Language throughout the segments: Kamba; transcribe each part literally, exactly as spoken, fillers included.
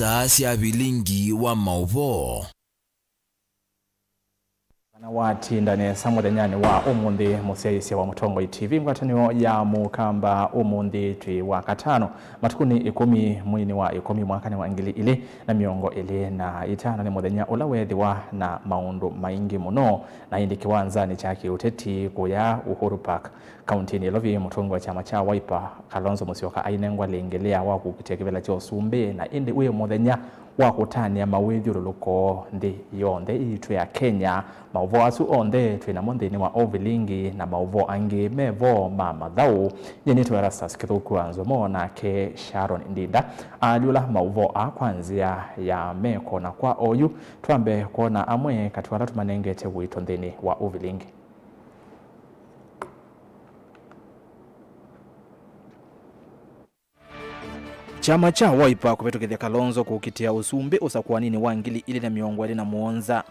Saa sya vilingi wa maũvoo. Kana watinda nesa mũthenyanĩ wa ũmũnthĩ, mũsyaĩĩsya wa Mũtongoi T V, ngwatanĩo ya Mũkamba, ũmũnthĩ twĩ wa katano, matukũnĩ ĩkũmi mweinĩ wa ĩkũmi mwakanĩ wa ngili ilĩ na mĩongo ĩlĩ na ĩtano, nĩ mũthenya ũla weethĩwa na maũndũ maingĩ mũno, na ĩndĩ kĩwanzanĩ kya kĩũteti kũya Uhuru Park, kauntinĩ ya Nairobi, mũtongoi wa kyama kya Wiper, Kalonzo Musyoka, ainengwa lĩngĩlĩa wa kũkitĩa kĩvĩla kya ũsumbĩ, na ĩndĩ wĩ mũthenya wa kũtanĩa mawĩthyũlũlũko nthĩ yonthe yitũ ya Kenya. Maũvoo asu onthe twĩ namo nthĩnĩ wa Ovilingi, na maũvoo angĩ me vo ma mathaũ. Nyie nĩtwa Erastus Kĩthũku wa Nzomo, nake Sharon Ndinda alyũla maũvoo aa kwa nzĩa ya meko, na kwa oyu twambe kwona amwe katĩ wa ala tũmanengete ũito nthĩnĩ wa Ovilingi. Kyama kya Wiper kũvĩtũkĩthya Kalonzo kũkitĩa ũsumbĩ ũsakũaninĩ wa ngili ilĩ na mĩongo ĩlĩ na mũonza.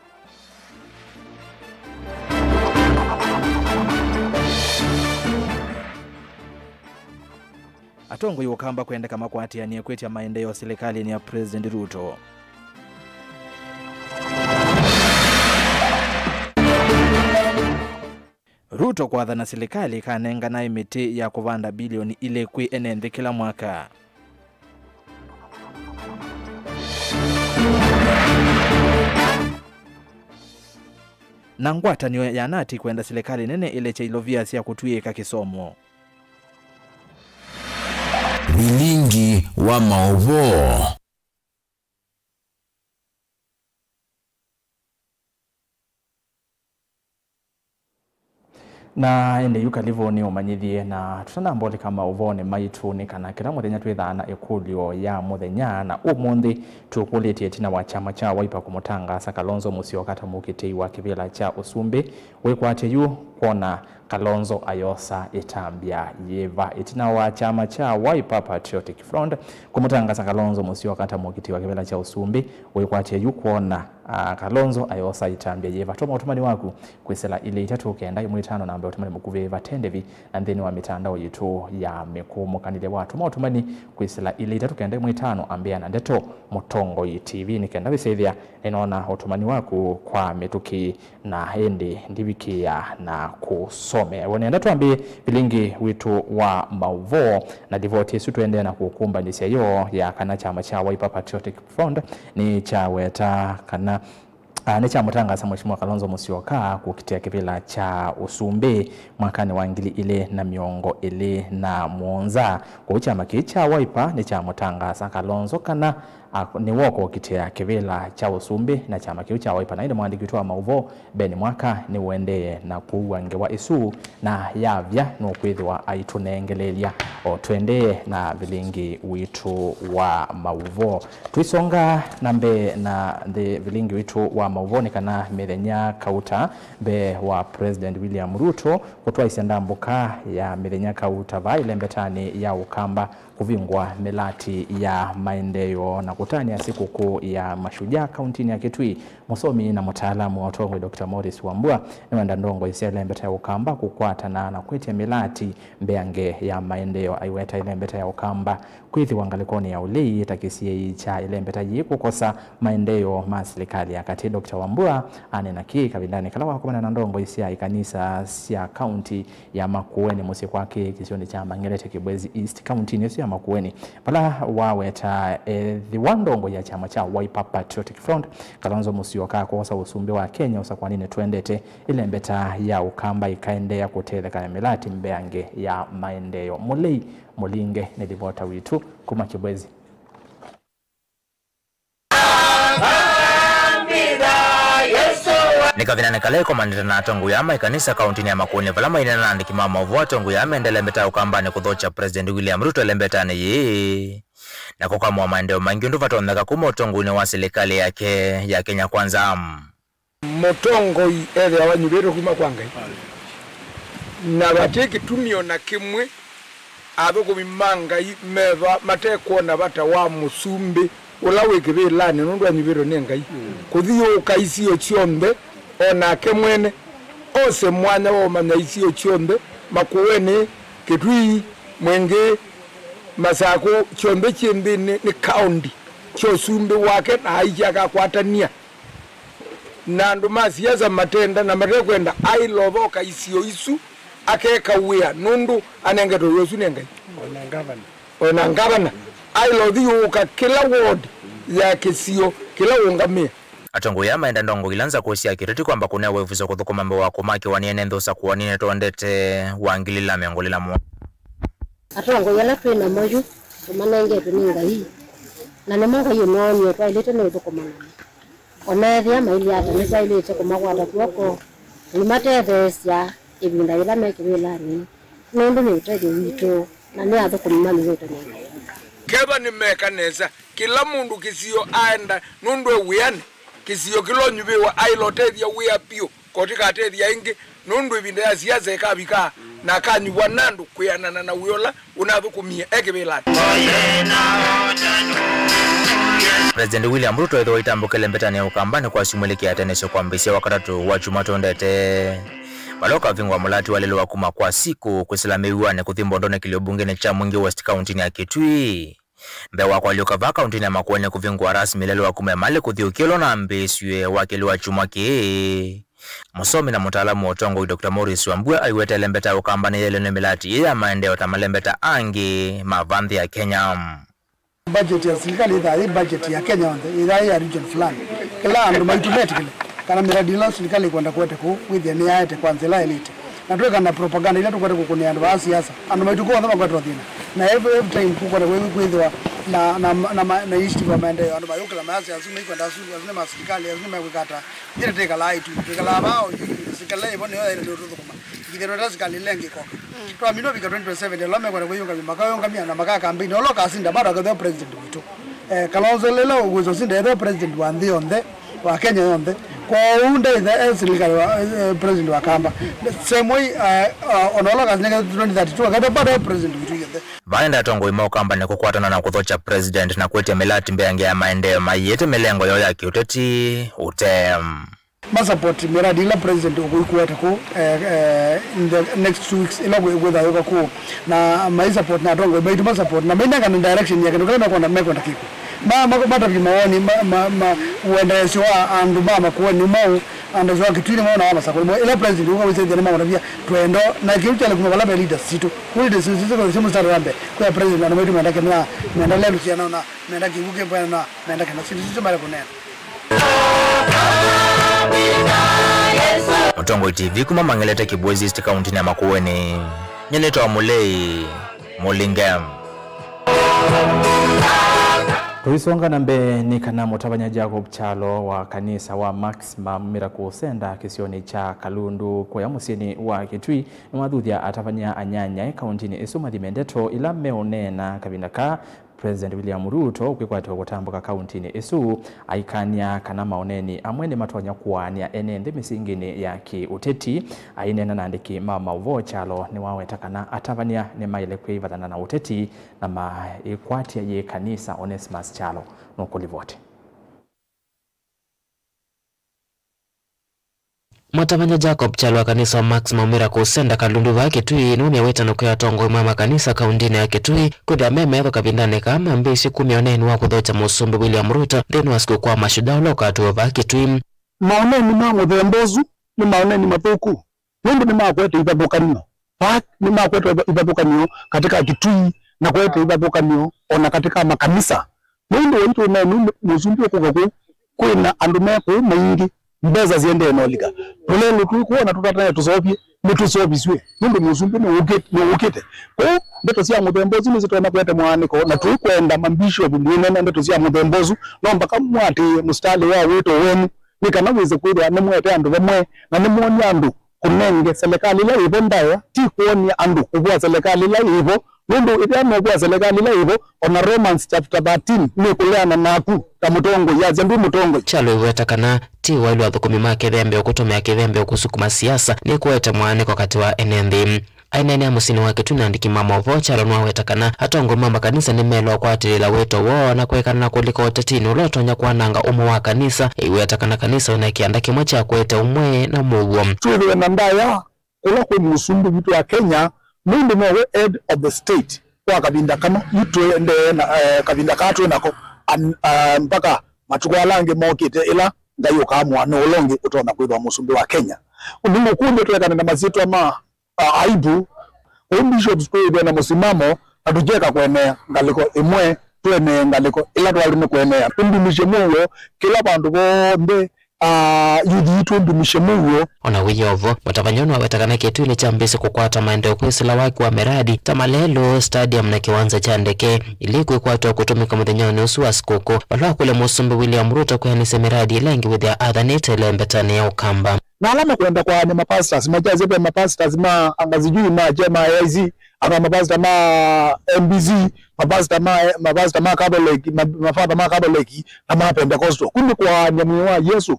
Atongoi Ũkamba kwendeka makwatĩanĩe kwĩtya maendeeo silikalĩnĩ ya President Ruto. Ruto kwathana silikalĩ ĩkanenganae mĩtĩ ya kũvanda bilioni ilĩ kwĩ ene nthĩ kĩla mwaka. Na ngwatanĩo ya nati kwenda silikalĩ nene ĩlekye ilovia sya kũtw'ĩĩka kĩsomo. Vilingi wa maũvoo. Na ĩndĩ yu kalivũ nĩ ũmanyĩthye, na tũtanamba ũlika maũvoonĩ maitũ, nĩ kana kĩla mũthenya twĩthaa na ĩkũlyo ya mũthenya, na ũmũnthĩ tũkũlĩtye ĩtina wa kyama kya Wiper kũmũtangaasa Kalonzo Musyoka ta mũkitĩi wa kĩvĩla kya ũsumbĩ, wĩkwatye yu kwona Kalonzo ayosa ĩtambya yĩva? Ĩtina wa kyama kya Wiper Patriotic Front kũmũtangaasa Kalonzo Musyoka ta mũkitĩi wa kĩvĩla kya ũsumbĩ, wĩkwatye yu kwona, a, Kalonzo ayosa ĩtambya yĩva? Tũma ũtũmani waku kwĩsĩla ilĩ itatũ kenda ĩmwe ĩtano, namba ya ũtũmani mũkuvĩ vate ndĩvi, na nthĩnĩ wa mĩtandao yitũ ya mĩkũũmũkanĩlye. Watũma ũtũmani kwĩsĩla ilĩ itatũ kenda ĩmwe ĩtano, ambĩa na ndeto Mũtongoi T V, nĩ kenda wĩsĩthĩa nĩnoona ũtũmani waku kwa mĩtũkĩ na ĩndĩ ndivikĩĩa na kũsomea. Wonenda twambĩe vilingi witũ wa maũvoo na livoti ĩsu, tũendee na kũkũmbanĩsya yo ya kana kyama kya Wiper Patriotic Front nĩkyaweta kana, a, nĩkyamũtangaasa Mheshimiwa Kalonzo Musyoka kũkitĩa kĩvĩla kya ũsumbĩ mwakanĩ wa ngili ilĩ na mĩongo ĩlĩ na mũonza. Kwoou kyama kĩĩ kya Wiper nĩkyamũtangaasa Kalonzo kana a, nĩwe ũkũkitĩa kĩvĩla kya ũsumbĩ na kyama kĩu kya Wiper. Na ĩndĩ mwandĩki witũ wa maũvoo Ben Mwaka nĩũendee na kũua ngewa ĩsu, na yavya nũkwĩthĩwa aitũneengelelya. O tũendee na vilingi witũ wa maũvoo, tũisonga na mbee na nthĩ vilingi witũ wa maũvoo, nĩ kana mĩthenya kauta mbee wa President William Ruto kũtwaĩsya ndambũka ya mĩthenya kauta vaa ĩlembetanĩ ya Ũkamba kũvingũa mĩlati ya maendeeo na kũtanĩa sikũkũ ya Mashujaa kauntinĩ ya Kitui. Mũsomi na mũtaalamu wa ũtongoi Doctor Morris Wambua nĩwenda ndongoi sya ĩlembeta ya Ũkamba kũkwatana na kwĩtya mĩlati mbeange ya maendeeo. Aiweta ĩlembeta ya Ũkamba kwĩthĩwa ngalĩkonĩ ya ũlei ta kĩsiĩĩi kya ĩlembeta yĩĩ kũkosa maendeeo ma silikalĩ ya katĩ. Doctor Wambua aneena kĩĩ kavindanĩ kala wakomana na ndongoi sya ikanisa sya kaunti ya Makueni mũsyĩ kwake kĩsionĩ kya Mang'elete, Kibwezi East, kauntinĩ ĩsu ya Makueni, vala waweta ethĩwa ndongoi ya kyama kya Wiper Patriotic Front, Kalonzo Musyoka, kwosa ũsumbĩ wa Kenya ũsakwaninĩ twendete, ĩlembeta ya Ũkamba ĩkaendeea kũtetheka na mĩlati mbeange ya maendeeo. Mũlei Mũlinge nĩ livota witũ kuma Kibwezi. Nĩ kavindanĩ kala ĩkomanĩte na atongoi aa ma ĩkanisa kauntinĩ ya Makueni, vala maineena na andĩki ma maũvoo, atongoi aa mendele mbeta ya Ũkambanĩ kũthokya President William Ruto ĩlembetanĩ yĩĩ na kũkamũa maendeeo maingĩ ũndũ vatonyeka kuma ũtongoinĩ wa silikalĩ yake ya Kenya Kwanza. Mũtongoi ethĩawa anyuvĩtwe kuma kwa Ngai, na vate kĩtumi o na kĩmwe athũkũmi ma Ngai meva matekwona vata wa mũsumbĩ ũla wĩ kĩvĩlanĩ nũndũ anyuvĩtwe nĩ Ngai kũthiũũka isio syonthe, o nake mwene ose mwanya wa ũmanya isio syonthe, Makueni, Kitui, Mwingĩ, Masakũ, syonthe syĩ nthĩnĩ nĩ kaũndi. Sya ũsumbĩ wake na aisye akakwatania na andũ ma siasa matenda na matekwenda ailothoka isio isu akeka wĩa nũndũ anengetwe wĩa ũsu nĩ Ngai. Ona ngavana. Ona ngavana ailothi yũka kĩla ward ya kĩsio kĩla ũngamĩe. Atongoi aa maenda ndongoi ila nzakũ sya kĩteti kwamba kũnea wĩvuso kũthũkũma mbee wa kũmakĩwa nĩ ene nthĩ ũsakũanĩnĩ twendete wa ngili ila mĩongo ĩlĩ na mũonza. Atongoi ala twĩ namo yu tũmanengetwe nĩ Ngai, na nĩmo Ngai ũmoonie twaĩlĩte nĩ ũthũkũma namo. O na ethĩa mailye ata, nĩtwaĩlĩte kũmakwata kw'oko, tũimatetheesya ĩvinda yĩla me kĩvĩlanĩ, nũndũ nĩ ũtethyo witũ, na nĩ athũkũmi manyuvĩtwe nĩ Ngai. Kethwa nĩmeka nesa, kĩla mũndũ kĩsio aenda nũndũ e wĩanĩ, kĩsio kĩla ũnyuvĩwa aĩlotethya wĩa piũ. Koti katethya ĩngĩ, nũndũ ĩvinda ya siasa ĩkavika, na akanyuvwa na andũ kwĩanana na wĩa ũla ũnathũkũmie e kĩvĩlanĩ. President William Ruto ethĩwa itambũkĩle mbetanĩ ya Ũkambanĩ kwa syumwa ilĩ kĩatanĩsyo kwambĩĩsya Wakatatũ wa kyumwa tũendete. Vala ũkavingũa mũlati wa lelũ wa kuma kwa Siku kwĩsĩla mĩw'anĩ kũthi Mbondonĩ kĩlio mbungenĩ kya Mwingi West kauntinĩ ya Kitui. Mbee wa kũalyũka vaa kauntinĩ ya Makueni kũvingũa rasmi lelũ wa kuma Emali kũthiũkĩlwa na ambĩĩsw'e wakeli wa kyumwa kĩĩ, mũsomi na mũtaalamu wa ũtongoi Doctor Maurice Wambua aiwetele mbeta ya Ũkambanĩ yaĩlwe nĩ mĩlati ĩĩ ya maendeeo ta malembeta angĩ ma vaa nthĩ ya Kenya. Budget ya sirikali ĩthaa yĩ budget ya Kenya yonthe, ĩthaa yĩ ya region fulani. Kĩla andũ maitũ metĩkĩle kana mĩradi ĩla sirikali ĩkwenda kũete kũu, wĩthĩe nĩyaete kwa nzĩa ĩla yaĩlĩte. Na twĩka na propaganda ila tũkwete kũkũnĩa andũ aa siasa. Andũ maitũ onthe makwetwe thĩna. Na every, every time kũkwete kwĩ-, kwĩthĩwa na, na, na, ma- na initiative ya maendeeo, andũ mayũkĩla mayasya asu maikwenda asu, asu nĩ ma sirikali, asu nĩmekwĩka ata. Ithyĩ tĩkalaa itu, twĩkalaa vaa o yu, sirikali ĩvo nĩyo yaĩle nĩũtũthũkũma. Ithyĩ tweta sirikali ĩla ĩngĩ ĩkoka. Twaminwa vika twenty twenty-seven, ala mekwenda kwĩyũngamya, makayũngamya na makakambeini, olo kasinda, bado akethĩwa president witũ. Eh, Kalonzo lĩla ũkwĩsa ũsinda ethĩwa president wa nthĩ yonthe, wa Kenya yonthe. Kwoou ndaitha e silikalĩ wa, eh, president wa Kamba. Same way, eh, uh, ona ũla kasinda twenty thirty-two, akethĩwa bado e president witũ yonthe. Vaenda atongoi ma Ũkambanĩ kũkwatana na kũthokya president na kwĩtya mĩlati mbeange ya maendeeo maiĩte mĩlengo yoo ya kĩũteti ũtee. Masapoti miradi ila president ũkũikuete kũu, eh, eh, in the next two weeks ila kwĩthayũka kũu, na maisapoti na atongoi maitũ masapoti na mainengane direction ya kĩndũ kĩla mekwenda, mekwenda kĩkwe. Ma- ma- matavye mawoni ma- ma- ma- ũendeesyo wa andũ ma Makueni mau, andũ wa Kitui nĩ mau na wa Masakũni mau, ila president ũka wĩsethya nĩ maũtavya twendo na kĩu kyalĩ kuma vala ve leaders sitũ. Kũ leaders sitũ sitũ sitũ mũstari wa mbee kwa president, andũ maitũ menda kĩndũ na menda lelũ siana na menda kĩw'ũ kĩmbwena na menda kĩndũ sitũ sitũ mara kũneena. Mũtongoi T V kuma Mang'elete, Kibwezi East, kauntinĩ ya Makueni. Nyie nĩtawa Mũlei Mũlinge. Tũisonga na mbee, nĩ kana mũtavany'a Jacob Kyalo wa kanisa wa Maximum Miracle Center kĩsionĩ kya Kalundu kũya mũsyĩnĩ wa Kitui nĩwathuthya atavany'a anyanyae kauntinĩ ĩsu mathime ndeto ila meũneena kavinda kaa President William Ruto ũkwĩkwatĩwa kũtambũka kauntinĩ ĩsu, aikany'a kana maũneeni amwe nĩmatonya kũaanĩa ene nthĩ mĩsinginĩ ya kĩ-ũteti. Aineena na andĩki ma maũvoo, Kyalo nĩwaweta kana atavany'a nĩmaĩle kwĩvathana na ũteti na maĩkwatya yĩ kanisa. Onesmus Kyalo nũkũlivoti. Mũtavany'a Jacob Kyalo wa kanisa wa Maximum Miracle Center Kalundu vaa Kitui nĩwumya wĩtano kwĩ atongoi ma makanisa kauntinĩ ya Kitui kwĩthĩa me metho kavindanĩ kaa mambĩĩsye kumya ũneeni wa kũthokya Mũsumbĩ William Ruto nthĩnĩ wa sikũkũ wa Mashujaa ũla ũkatw'ĩwa vaa Kitui. Maũneeni ma mũthemba ũsu nĩ maũneeni mathũku. Nũndũ nĩmakwete ivathũkanio. Vaa nĩmakwete ivathũkanio katika Kitui na kwete ivathũkanio ona katika makanisa. Nũndũ waitũ nenu mũsumbĩ ũkũka kũu, kwĩna andũ me kũu maingĩ, mbesa siendee na ũlika. Tũlelũ twĩ kwona tũtatane tũseũvye, nĩtũseũvisw'e. Nũndũ mũsumbĩ nĩwũkĩte, nĩwũkĩte. Kwoou ndeto sya mũthemba ũsu nĩsitonya kũete mwaanĩko, na tũikwenda mambishovu mwĩneena ndeto sya mũthemba ũsu, no mpaka mũatĩĩe mũsitalĩ wa wĩto wenyu. Nĩ kana wĩse kwĩthĩwa nĩmũete andũ vamwe, na nĩmwonie andũ kũnenge selekalĩ ĩla ĩvo ndaĩa, ti kwony'a andũ kũvũa selekalĩ ĩla ĩvo, nũndũ ĩthĩa nũvũa selekalĩ ĩla ĩvo, ona Romans chapter thirteen nĩkũleana naku ta mũtongoi, yasya ndwĩ mũtongoi. Kyalo aiweta kana ti waĩlu athũkũmi ma kĩthembeo kũtũmĩa kĩthembeo kũsukuma siasa, nĩkũete mwaanĩko katĩ wa ene nthĩ. Aineenea mũsyĩnĩ wa Kitui na andĩki ma maũvoo, Kyalo nĩwaweta kana atongoi ma makanisa nĩmaĩle kũatĩlĩĩla wĩto woo na kũekana na kũlika ũtetinĩ ũla ũtonya kwananga ũmwe wa kanisa. Aiweta kana kanisa wĩna kĩanda kĩmwe kya kũete ũmwe na mũuo. Twĩthĩwe na ndaĩa kũla kwĩ mũsumbĩ witũ wa Kenya, nũndũ nowe head of the state kwa kavinda kano yu tũendee na, eh, kavinda kaa twĩ nako. an- ah, mpaka matukũ ala angĩ mokĩte, ĩla Ngai ũkaamũa nĩ ũla ũngĩ ũtonya kwĩthwa mũsumbĩ wa Kenya. Nĩ mũkũlyo twekane na masyĩtwa ma a- aibu. Kwoou bishops twĩthwe na mũsimamo na tũkyeka kũenea ngalĩko ĩmwe, tũenee ngalĩko ĩla twaĩlwe nĩ kũenea. Tũndumisye mũuo kĩla vandũ vonthe, a, yuthi yitũ ndumisye mũuo. O na wĩ o vo, mũtavany'a nĩwaweta kana kĩtumi nĩ kyambĩĩsye kũkwata maendeeo kwĩsĩla waki wa miradi ta malelũ, stadium na kĩwanza kya ndeke, ilĩ kwĩkwatwa kũtũmĩka mũthenyanĩ ũsu wa sikũkũ, vala wakũlya Mũsumbĩ William Ruto kwĩanĩsya miradi ĩla ĩngĩ wĩthĩa athanĩte ĩlembetanĩ ya Ũkamba. Na ala makwenda kwaany'a mapastors, makyasya ve mapastors ma anga sijui ma kya ma A I C, anga mapasta ma M B C, mapasta ma, mapasta ma Catholic, ma, mafata ma Catholic, na ma Pentecostal. Kumbe kwaany'a mwĩĩ wa Yesũ.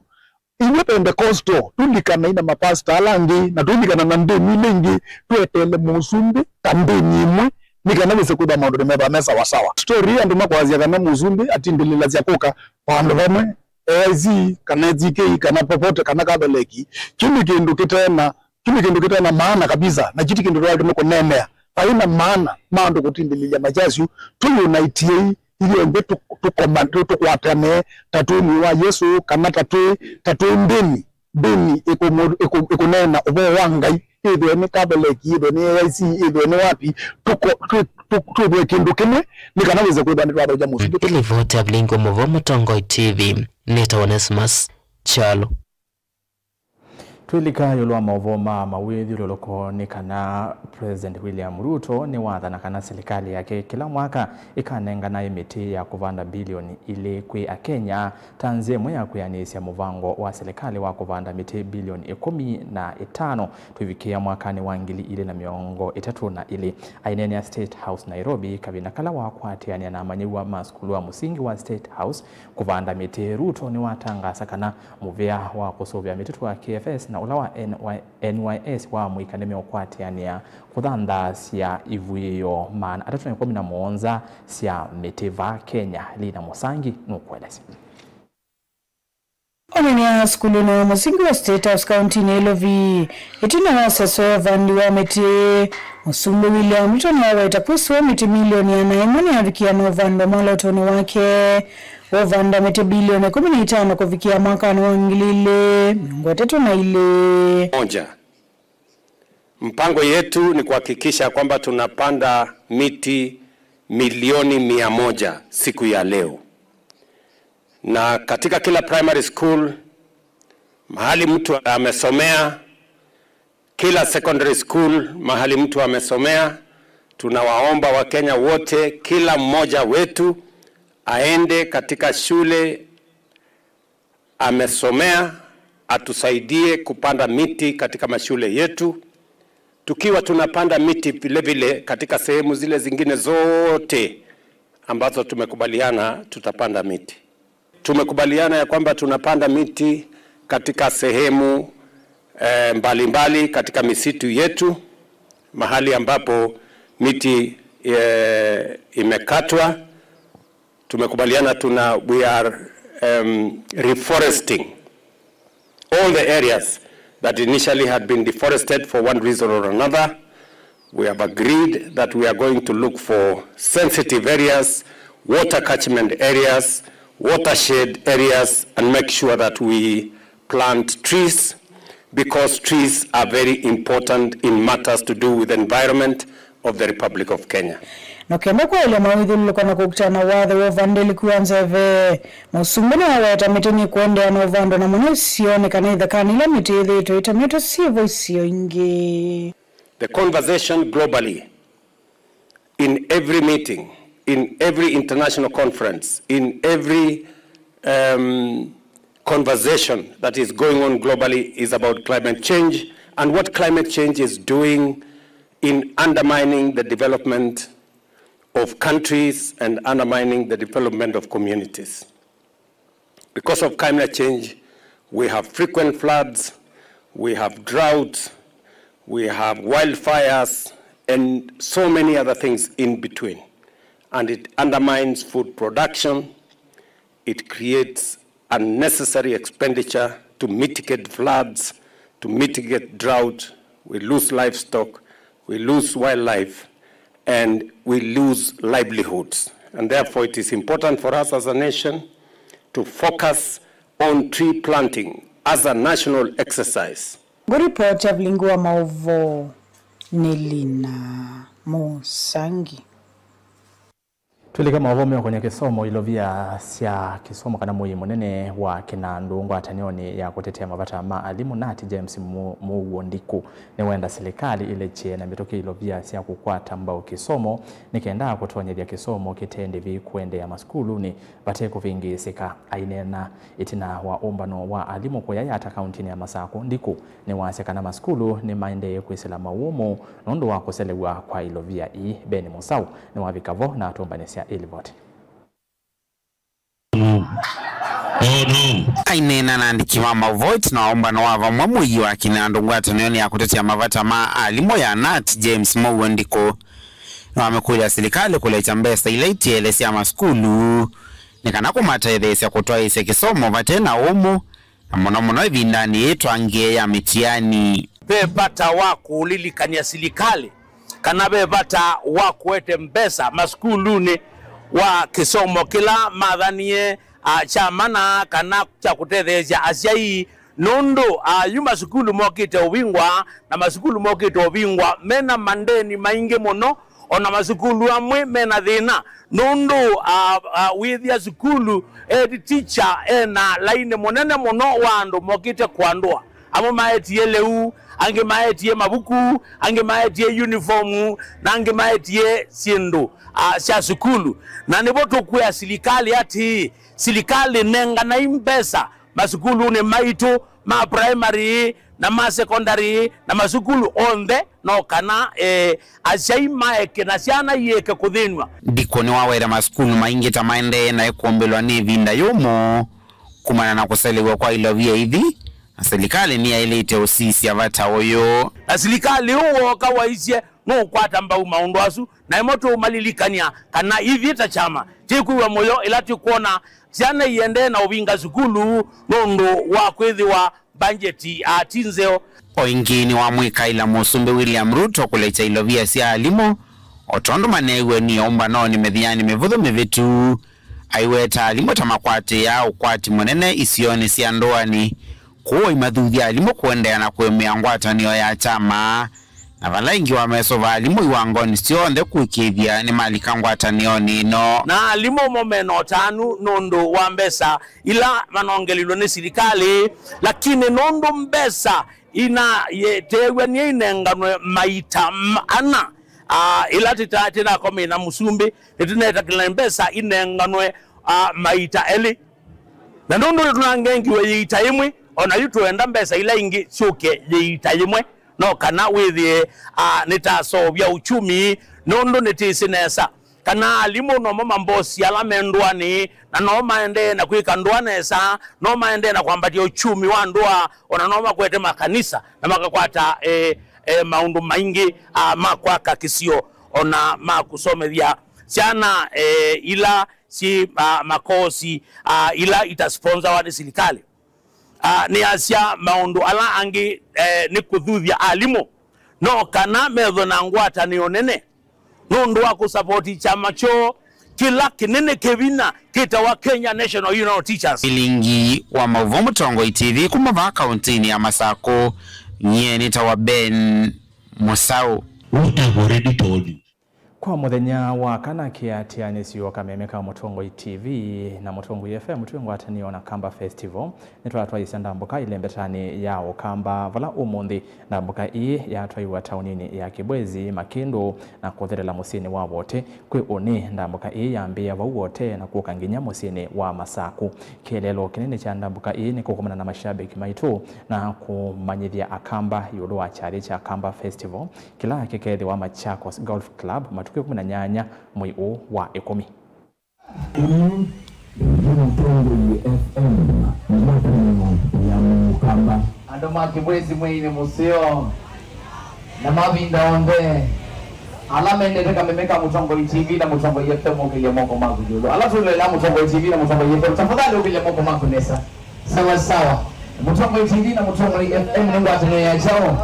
Ithyĩ Pentecostal tũlikanai na mapasta ala angĩ, na tũlikana na ndĩni ila ingĩ, tweteele mũsumbĩ ta ndĩni ĩmwe, nĩ kana wĩse kwĩthwa maũndũ nĩmethwa me sawasawa. Story andũ makwasya kana mũsumbĩ atindĩlĩlasya kũka vandũ vamwe, A I C, kana A C K, kana popote, kana Catholic, kyu nĩ kĩndũ kĩtena, kyu nĩ kĩndũ kĩtena maana kabisa, na kyu ti kĩndũ twaĩlwe nĩ kũneenea. Vai na maana ma andũ kũtindĩlĩlya makyasyu. Tũyũnaitiei ithyonthe tũ- tũkoma- tũ- tũkwatane ta twĩ mwĩĩ wa Yesũ, kana ta twĩ ta twĩ ndĩni, ndĩni ĩkũmũ- ĩkũ- ĩkũneena ũvoo wa Ngai, ĩthwe nĩ Catholic, ĩthwe nĩ A I C, ĩthwe nĩ wapi, tũko- tũ- tũ- twĩthwe kĩndũ kĩmwe, nĩ kana wĩse kwĩthwa nĩtwathokya mũsumbĩ. Ĩ livoti ya Vilingi wa Mauvoo Mũtongoi T V, nĩtawa Onesmus Kyalo. Twĩlika ĩũlũ wa maũvoo ma mawĩthyũlũlũko nĩ kana President William Ruto nĩwathana kana silikalĩ yake kĩla mwaka ĩkanenganae mĩtĩ ya kũvanda bilioni ilĩ kwĩ Akenya ta nzĩa ĩmwe ya kwĩanĩsya mũvango wa silikalĩ wa kũvanda mĩtĩ bilioni ĩkũmi na ĩtano tũivikĩa mwakanĩ wa ngili ilĩ na mĩongo ĩtatũ na ilĩ. Aineenea State House Nairobi kavinda kala wakwatĩanĩa na amanyĩw'a ma sukulu wa mũsingi wa State House kũvanda mĩtĩ, Ruto nĩwatangaasa kana mũvĩa wa kũsũvĩa mĩtitũ wa K F S na ũla wa N Y N Y S wa mũika nĩmeũkwatĩanĩa kũthanthasya ivũĩo maana atatũ na ĩkũmi na mũonza sya mĩtĩ vaa Kenya. Lina Mũsangi nũkũelesya. Onania sukulunĩ wa mũsingi wa State House kauntinĩ ya Nairobi. Ĩtina wa sesũ ya ũvandi wa mĩtĩ, Mũsumbĩ William Ruto nĩwaweta kwĩsũa mĩtĩ milioni ĩana ĩmwe nĩyavikĩa na ũvandwa mwolotonĩ wake wa ũvanda mĩtĩ bilioni ĩkũmi na itano kũvikĩa mwakanĩ wa ngili ilĩ mĩongo ĩtatũ na ilĩ. Moja. Mpango yetu ni kuhakikisha kwamba tunapanda miti milioni mia moja siku ya leo. Na katika kila primary school, mahali mtu amesomea, kila secondary school, mahali mtu amesomea, tunawaomba Wakenya wote, kila mmoja wetu aende katika shule amesomea, atusaidie kupanda miti katika mashule yetu, tukiwa tunapanda miti vile vile katika sehemu zile zingine zote ambazo tumekubaliana tutapanda miti. Tumekubaliana ya kwamba tunapanda miti katika sehemu, eh, mbalimbali katika misitu yetu, mahali ambapo miti, eh, imekatwa. Tumekubaliana tuna, we are, um, reforesting all the areas that initially had been deforested for one reason or another. We have agreed that we are going to look for sensitive areas, water catchment areas, watershed areas, and make sure that we plant trees, because trees are very important in matters to do with the environment of the Republic of Kenya. Na kenda kwaĩlya mawĩthyũlũlũko na kũkitana na watho wa ũvandĩlĩku wa nzeve, Mũsumbĩ nĩwaweta mĩtĩ nĩkũendeea na ũvandwa na mũno isionĩ kana ithekanĩ ila mĩtĩ yĩthĩĩtwe ĩtemetwe syĩvo isio ingĩ. The conversation globally in every meeting, in every international conference, in every, um, conversation that is going on globally is about climate change and what climate change is doing in undermining the development of countries and undermining the development of communities. Because of climate change, we have frequent floods, we have droughts, we have wildfires, and so many other things in between. And it undermines food production, it creates unnecessary expenditure to mitigate floods, to mitigate drought. We lose livestock, we lose wildlife, and we lose livelihoods. And therefore it is important for us as a nation to focus on tree planting as a national exercise. Ngũripoti ya vilingi wa maũvoo nĩ Lina Mũsangi. Twĩlĩka maũvoo meũkonĩa kĩsomo, ilovia sya kĩsomo kana mũi mũnene wa kĩnandũ ngwatanĩonĩ ya kũtetea mavata ma alimũ, nat James Mu-, Mũuo Ndikũ, nĩwenda silikalĩ ĩlekye na mĩtũkĩ ilovia sya kũkwata mbau kĩsomo nĩ kenda kũtonyethya kĩsomo kĩte ndĩvi kũendeea masukulunĩ vate kũvĩngĩĩsĩka. Aineena ĩtina wa ũmbano wa alimũ kũya Yatta kauntinĩ ya Masakũ, Ndikũ nĩwasya kana masukulu nĩmaendee kwĩsĩla mawũmũ nũndũ wa kũselew'a kwa ilovia ii. Ben Mũsaũ nĩwavika vo na atũmbanĩsya ĩlivoti. Aineena na andĩki ma maũvoo ĩtina wa ũmbano wa vamwe mũi wa kĩnandũ ngwatanĩonĩ ya kũtetea mavata ma alimũ ya nat James Mũuo Ndikũ nĩwamĩkũlya silikalĩ kũlekya mbesa ila itiele sya masukulu nĩ kana kũmatetheesya kũtwaĩĩsya kĩsomo vate na ũmũ, na mũno mũno ĩvindanĩ yĩĩ twangĩe ya mĩtiani. Ve vata wa kũlilikany'a silikalĩ kana ve vata wa kũete mbesa masukulunĩ wa kĩsomo kĩla mathanie, a, kya mana kana kya kũtetheesya asyai, nũndũ, a, yu masukulu mokĩte ũvingwa, na masukulu mokĩte ũvingwa mena mandeni maingĩ mũno, o na masukulu amwe mena thĩna, nũndũ, a, a, wĩthĩa sukulu head teacher ena lainĩ mũnene mũno wa andũ mokĩte kũandũa. Amwe maetie lĩu, angĩ maetie mavuku, angĩ maetie uniform, na angĩ maetie syĩndũ, a, sya sukulu. Na nĩvo tũkwĩa silikalĩ atĩĩ, silikalĩ nenganai mbesa masukulunĩ maitũ ma primary na ma secondary na masukulu onthe, no kana, eh, asyai maeke na syana ieke kũthĩnw'a. Ndikũ nĩwaweta masukulu maingĩ ta maendee naĩ kũmbĩlwa nĩ ĩvinda yũmũ kumana na kũselew'a kwa ilovia ithi, na silikalĩ nĩyaĩlĩte ũsisya vata ũyũ. Na silikalĩ ũũ wooka waisye nũũkwata mbau maũndũ asu, na ĩmwe tũũmalilikany'a kana ithyĩ ta kyama twĩkwĩw'a mũyo ĩla twĩkwona syana iendee na ũvinga sukulu nũndũ wa kwĩthĩwa mbangyeti, a, ti nzeo. O ĩngĩ nĩwamwĩkaĩla Mũsumbĩ William Ruto kũlekya ilovia sya alimũ, o tondũ maneew'e nĩ ũmbanonĩ mĩthĩanĩ mĩvũthũ mĩvĩtu, aiweta alimũ ta makwatĩaa ũkwati mũnene isionĩ sya ndũanĩ, kwoou aimathuthya alimũ kũendeea na kũĩmĩa ngwatanĩo ya kyama, na vala ĩngĩ wamesũva alimũ iwangonĩ syonthe kũĩkĩĩthya nĩmalika ngwatanĩonĩ ĩno. Na alimũ mo mena ũtanu nũndũ wa mbesa ila manongelilwe nĩ silikalĩ, lakini nũndũ mbesa ina ye-, teew'a nĩ inenganwe maita m-, ana, ah, ĩla tĩta-, tĩnakomie na Mũsumbĩ, nĩtũnetakĩla mbesa inenganwe, ah, maita elĩ. Na nũndũ nĩtũnangengiwe yĩita yĩmwe, o na yu tũenda mbesa ila ingĩ syũke yĩita yĩmwe, no kana wĩthĩe, ah, nĩtaseũvya uchumi, nũndũ nĩtĩsĩ nesa kana alimũ nomo mambosi ala me ndũanĩ, na no maendee na kwĩka ndũa nesa, no maendee na kwambatya uchumi wa ndũa, o na no makwete makanisa na makakwata, eh, eh, maũndũ maingĩ, ah, ma kwaka kĩsio, o na ma kũsomethya syana, eh, ila syĩ, ah, makosi, ah, ila itasponsawa nĩ silikalĩ. Ah, nĩasya maũndũ ala angĩ, eh, nĩ kũthuthya alimũ, no kana methwe na ngwatanĩo nene nũndũ wa kũsapoti kyama kyoo kĩla kĩnene kĩvinya kĩtawa Kenya National Union of Teachers. Vilingi wa maũvoo Mũtongoi T V kuma vaa kauntinĩ ya Masakũ, nyie nĩtawa Ben Mũsaũ. What I've already told you. Kwa mũthenya wa kana kĩatĩanĩsyo kameme ka Mũtongoi T V na Mũtongoi F M twĩ ngwatanĩo na Kamba Festival, nĩtwatwaisye ndambũka ĩlembetanĩ ya Ũkamba, vala ũmũnthĩ ndambũka ĩĩ yatwaiwa taoninĩ ya Kibwezi, Makĩndũ, na kũthelela mũsyĩnĩ wa Wote. Kwĩ ũnĩ, ndambũka ĩĩ yambĩĩa vau Wote na kũka nginya mũsyĩnĩ wa Masakũ. Kĩeleelo kĩnene kya ndambũka ĩĩ nĩ kũkomana na mashabiki maitũ na kũmanyĩthya Akamba ĩũlũ wa kyathĩ kya Kamba Festival, kĩla kĩkeethĩwa Machakos Golf Club matukũ ĩkũmi na nyanya mwei ũũ wa ĩkũmi. Ĩĩ nĩ Mũtongoi F M, ngwatanĩo ya Mũkamba. Andũ ma Kibwezi mwĩinĩ mũseo na mavinda onthe, ala mendete kameme ka Mũtongoi T V na Mũtongoi F M, ũkĩlye moko maku ĩũlũ. Ala tũlolelaa Mũtongoi T V na Mũtongoi F M, tafadhali ũkĩlye moko maku nesa. Sawa sawa. Mũtongoi T V na Mũtongoi F M nĩ ngwatanĩo ya kyaũ?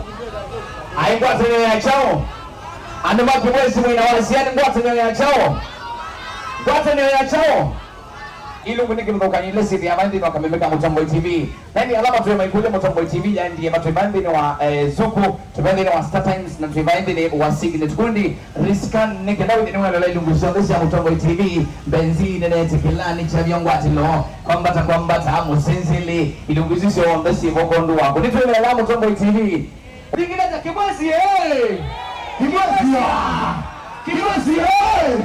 Aĩ ngwatanĩo ya kyaũ? Andũ ma Kibwezi mwĩna wasya nĩ ngwatanĩo ya kyaũ? Ngwatanĩo ya kyaũ? Ilungu nĩ kĩvathũkany'o ila syĩthĩawa nthĩnĩ wa kameme ka Mũtomboi T V. Na ĩndĩ ala matũĩ maikũlya Mũtomboi T V yaendie matũĩ ma nthĩnĩ wa, eh, Zuku, tũve nthĩnĩ wa Star Times, na tũivae nthĩnĩ wa Signet Kundi. Riskan nĩ kenda wĩthĩnĩ welela ilungu syonthe sya Mũtomboi T V. Mbenzi nene tĩkĩla nĩ kyavya ngwatĩlo. Kwambata kwambata mũsenzeli. Ilungu isu syonthe syĩ vo kwondũ waku. Nĩtwĩveela Mũtomboi T V. Thingitha Kĩbwezi, eh! Kĩbwezi, ah! Kĩbwezi, eh!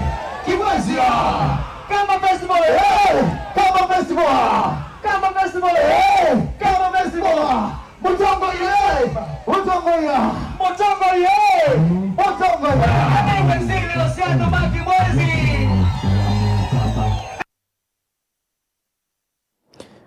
Kĩbwezi, ah! Kamba Festival, eh! Kamba Festival, ah! Kamba Festival, eh! Kamba Festival, ah! Mũtongoi, eh! Mũtongoi, ah! Mũtongoi, eh! Mũtongoi, ah! Anenge nzililo sya andũ ma Kĩbwezi.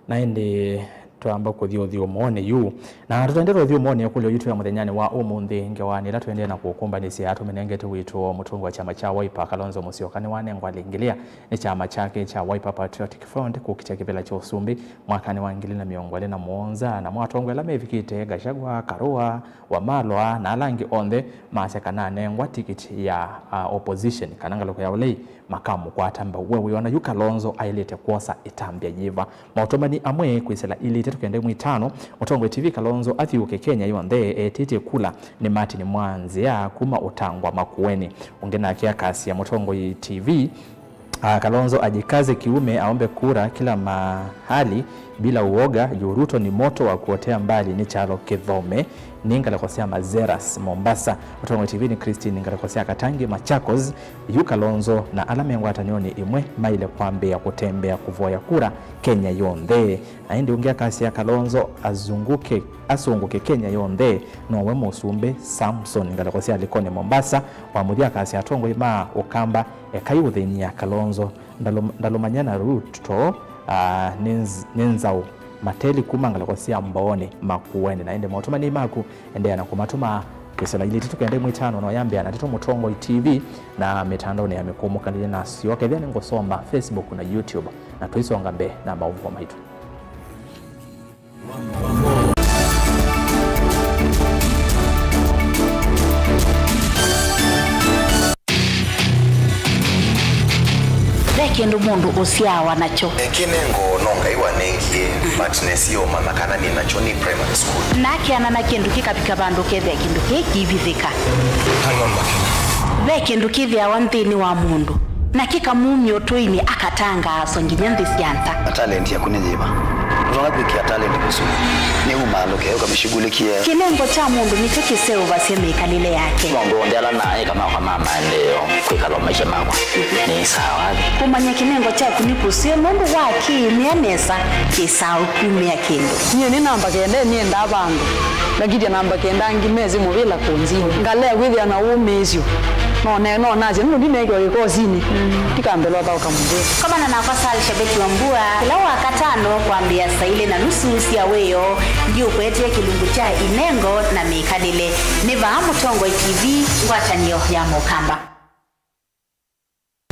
Na ĩndĩ twamba kũthi ũthyũmũonĩ yu. Na tũtendete ũthyũmũonĩ ĩkũlyo yitũ ya mũthenyanĩ wa ũmũnthĩ, ngewa nĩ ĩla tũendee na kũkũmbanĩsya tũmĩnengete witũ, mũtongoi wa kyama kya Wiper, Kalonzo Musyoka, nĩwanengwa lĩngĩlĩa nĩ kyama kyake kya Wiper Patriotic Front kũkitya kĩvĩla kya ũsumbĩ mwakanĩ wa ngili na mĩongo ĩlĩ na mũonza, namo atongoi ala mevikĩte, Gachagua, Karua, Wamalwa na ala angĩ onthe masya kana anengwa tikiti ya, a, opposition kana ngalĩko ya ũlei, makamũkwata mbau. We wĩona yu Kalonzo aĩlĩte kwosa ĩtambya yĩva? Maũtũmani amwe kwĩsĩla ilĩ itatũ kenda ĩmwe itano, mũtongoi T V Kalonzo athiũũke Kenya yonthe etĩtye kula nĩ Martin Mwanzĩa kuma Ũtangwa Makueni. Ũngĩ nake akasya mũtongoi T V, ah, Kalonzo ajikaze kiume aombe kura kila mahali bila uoga, juu Ruto ni moto wa kuotea mbali, nĩ kyalo Kĩthome, nĩ ngalĩko sya Mazeras, Mombasa. Mũtongoi T V nĩ Christine, ngalĩko sya Katangi, Machakos. Yu Kalonzo na ala me ngwatanĩonĩ ĩmwe maĩle kwambĩĩa kũtembea kũvoya kura Kenya yonthe. Na ĩndĩ ũngĩ akasya Kalonzo azunguke, asũngũke Kenya yonthe, nowe mũsumbĩ Samson, ngalĩko sya Likoni, Mombasa. Wa mũthya akasya atongoi ma Ũkamba, ekai ũthĩny'a Kalonzo, ndalũ-, ndalũmany'a na Ruto, ah, nĩ nz-, nĩ nzaũ. Mateli kuma ngalĩko sya Mbooni, Makueni. Na ĩndĩ maũtũmani maku, endeea na kũmatũma kwĩsĩla ilĩ itatũ kenda ĩmwe itano, no yambĩa na ndeto Mũtongoi T V na mĩtandaonĩ ya mĩkũmũkanĩlye nasyo. Kethĩa nĩngũsoma Facebook na YouTube, na tũisonga mbee na maũvoo maitũ. Ve kĩndũ mũndũ ũsyaawa nakyo. Kĩnengo no Ngai wanengie, but nesie ũmanya kana nĩ nakyo nĩ primary school. Na akeana na kĩndũ kĩkavika vandũ kethĩa kĩndũ kĩĩ kĩivithĩka. Hang on, Makena. Ve kĩndũ kĩthĩawa nthĩnĩ wa mũndũ, na kĩkamumya ũtũinĩ, akatangaaswa nginya nthĩ sya nza. Na talent yaku nĩ yĩva? Ũtonya kwĩkĩa talent kũsu? Nĩ umaalũke ũkamĩshughulikie. Kĩnengo kya mũndũ nĩkyo kĩseũvasya mĩkalĩle yake. Maũndũ onthe ala naĩ kana kwa ma maendeeo kwĩkala maisha makwa nĩ sawa. Kũmanya kĩnengo kyaku nĩ kũseo nũndũ wa kĩĩmĩa nesa kĩsaa ũkumĩa kĩndũ. Nyie nĩ namba kenda nĩendaa vandũ. Ngakitya namba kenda angĩ mesĩ mũvĩla kũnzini. Ngalea kwĩthĩa na ũmĩĩsyo. No ne-, no nasya nũndũ ndineekiwa kĩkosinĩ. Ndikambĩlwa thaũka mũvĩa. Komana nakwa Sal Shabeki wa Mbua kĩla Wakatano kwambĩĩa saa ilĩ na nusu sya wĩoo. Ndiũkwetee kĩlungu kya inengo na mĩkalĩle. Nĩ vaa Mũtongoi T V, ngwatanĩo ya Mũkamba.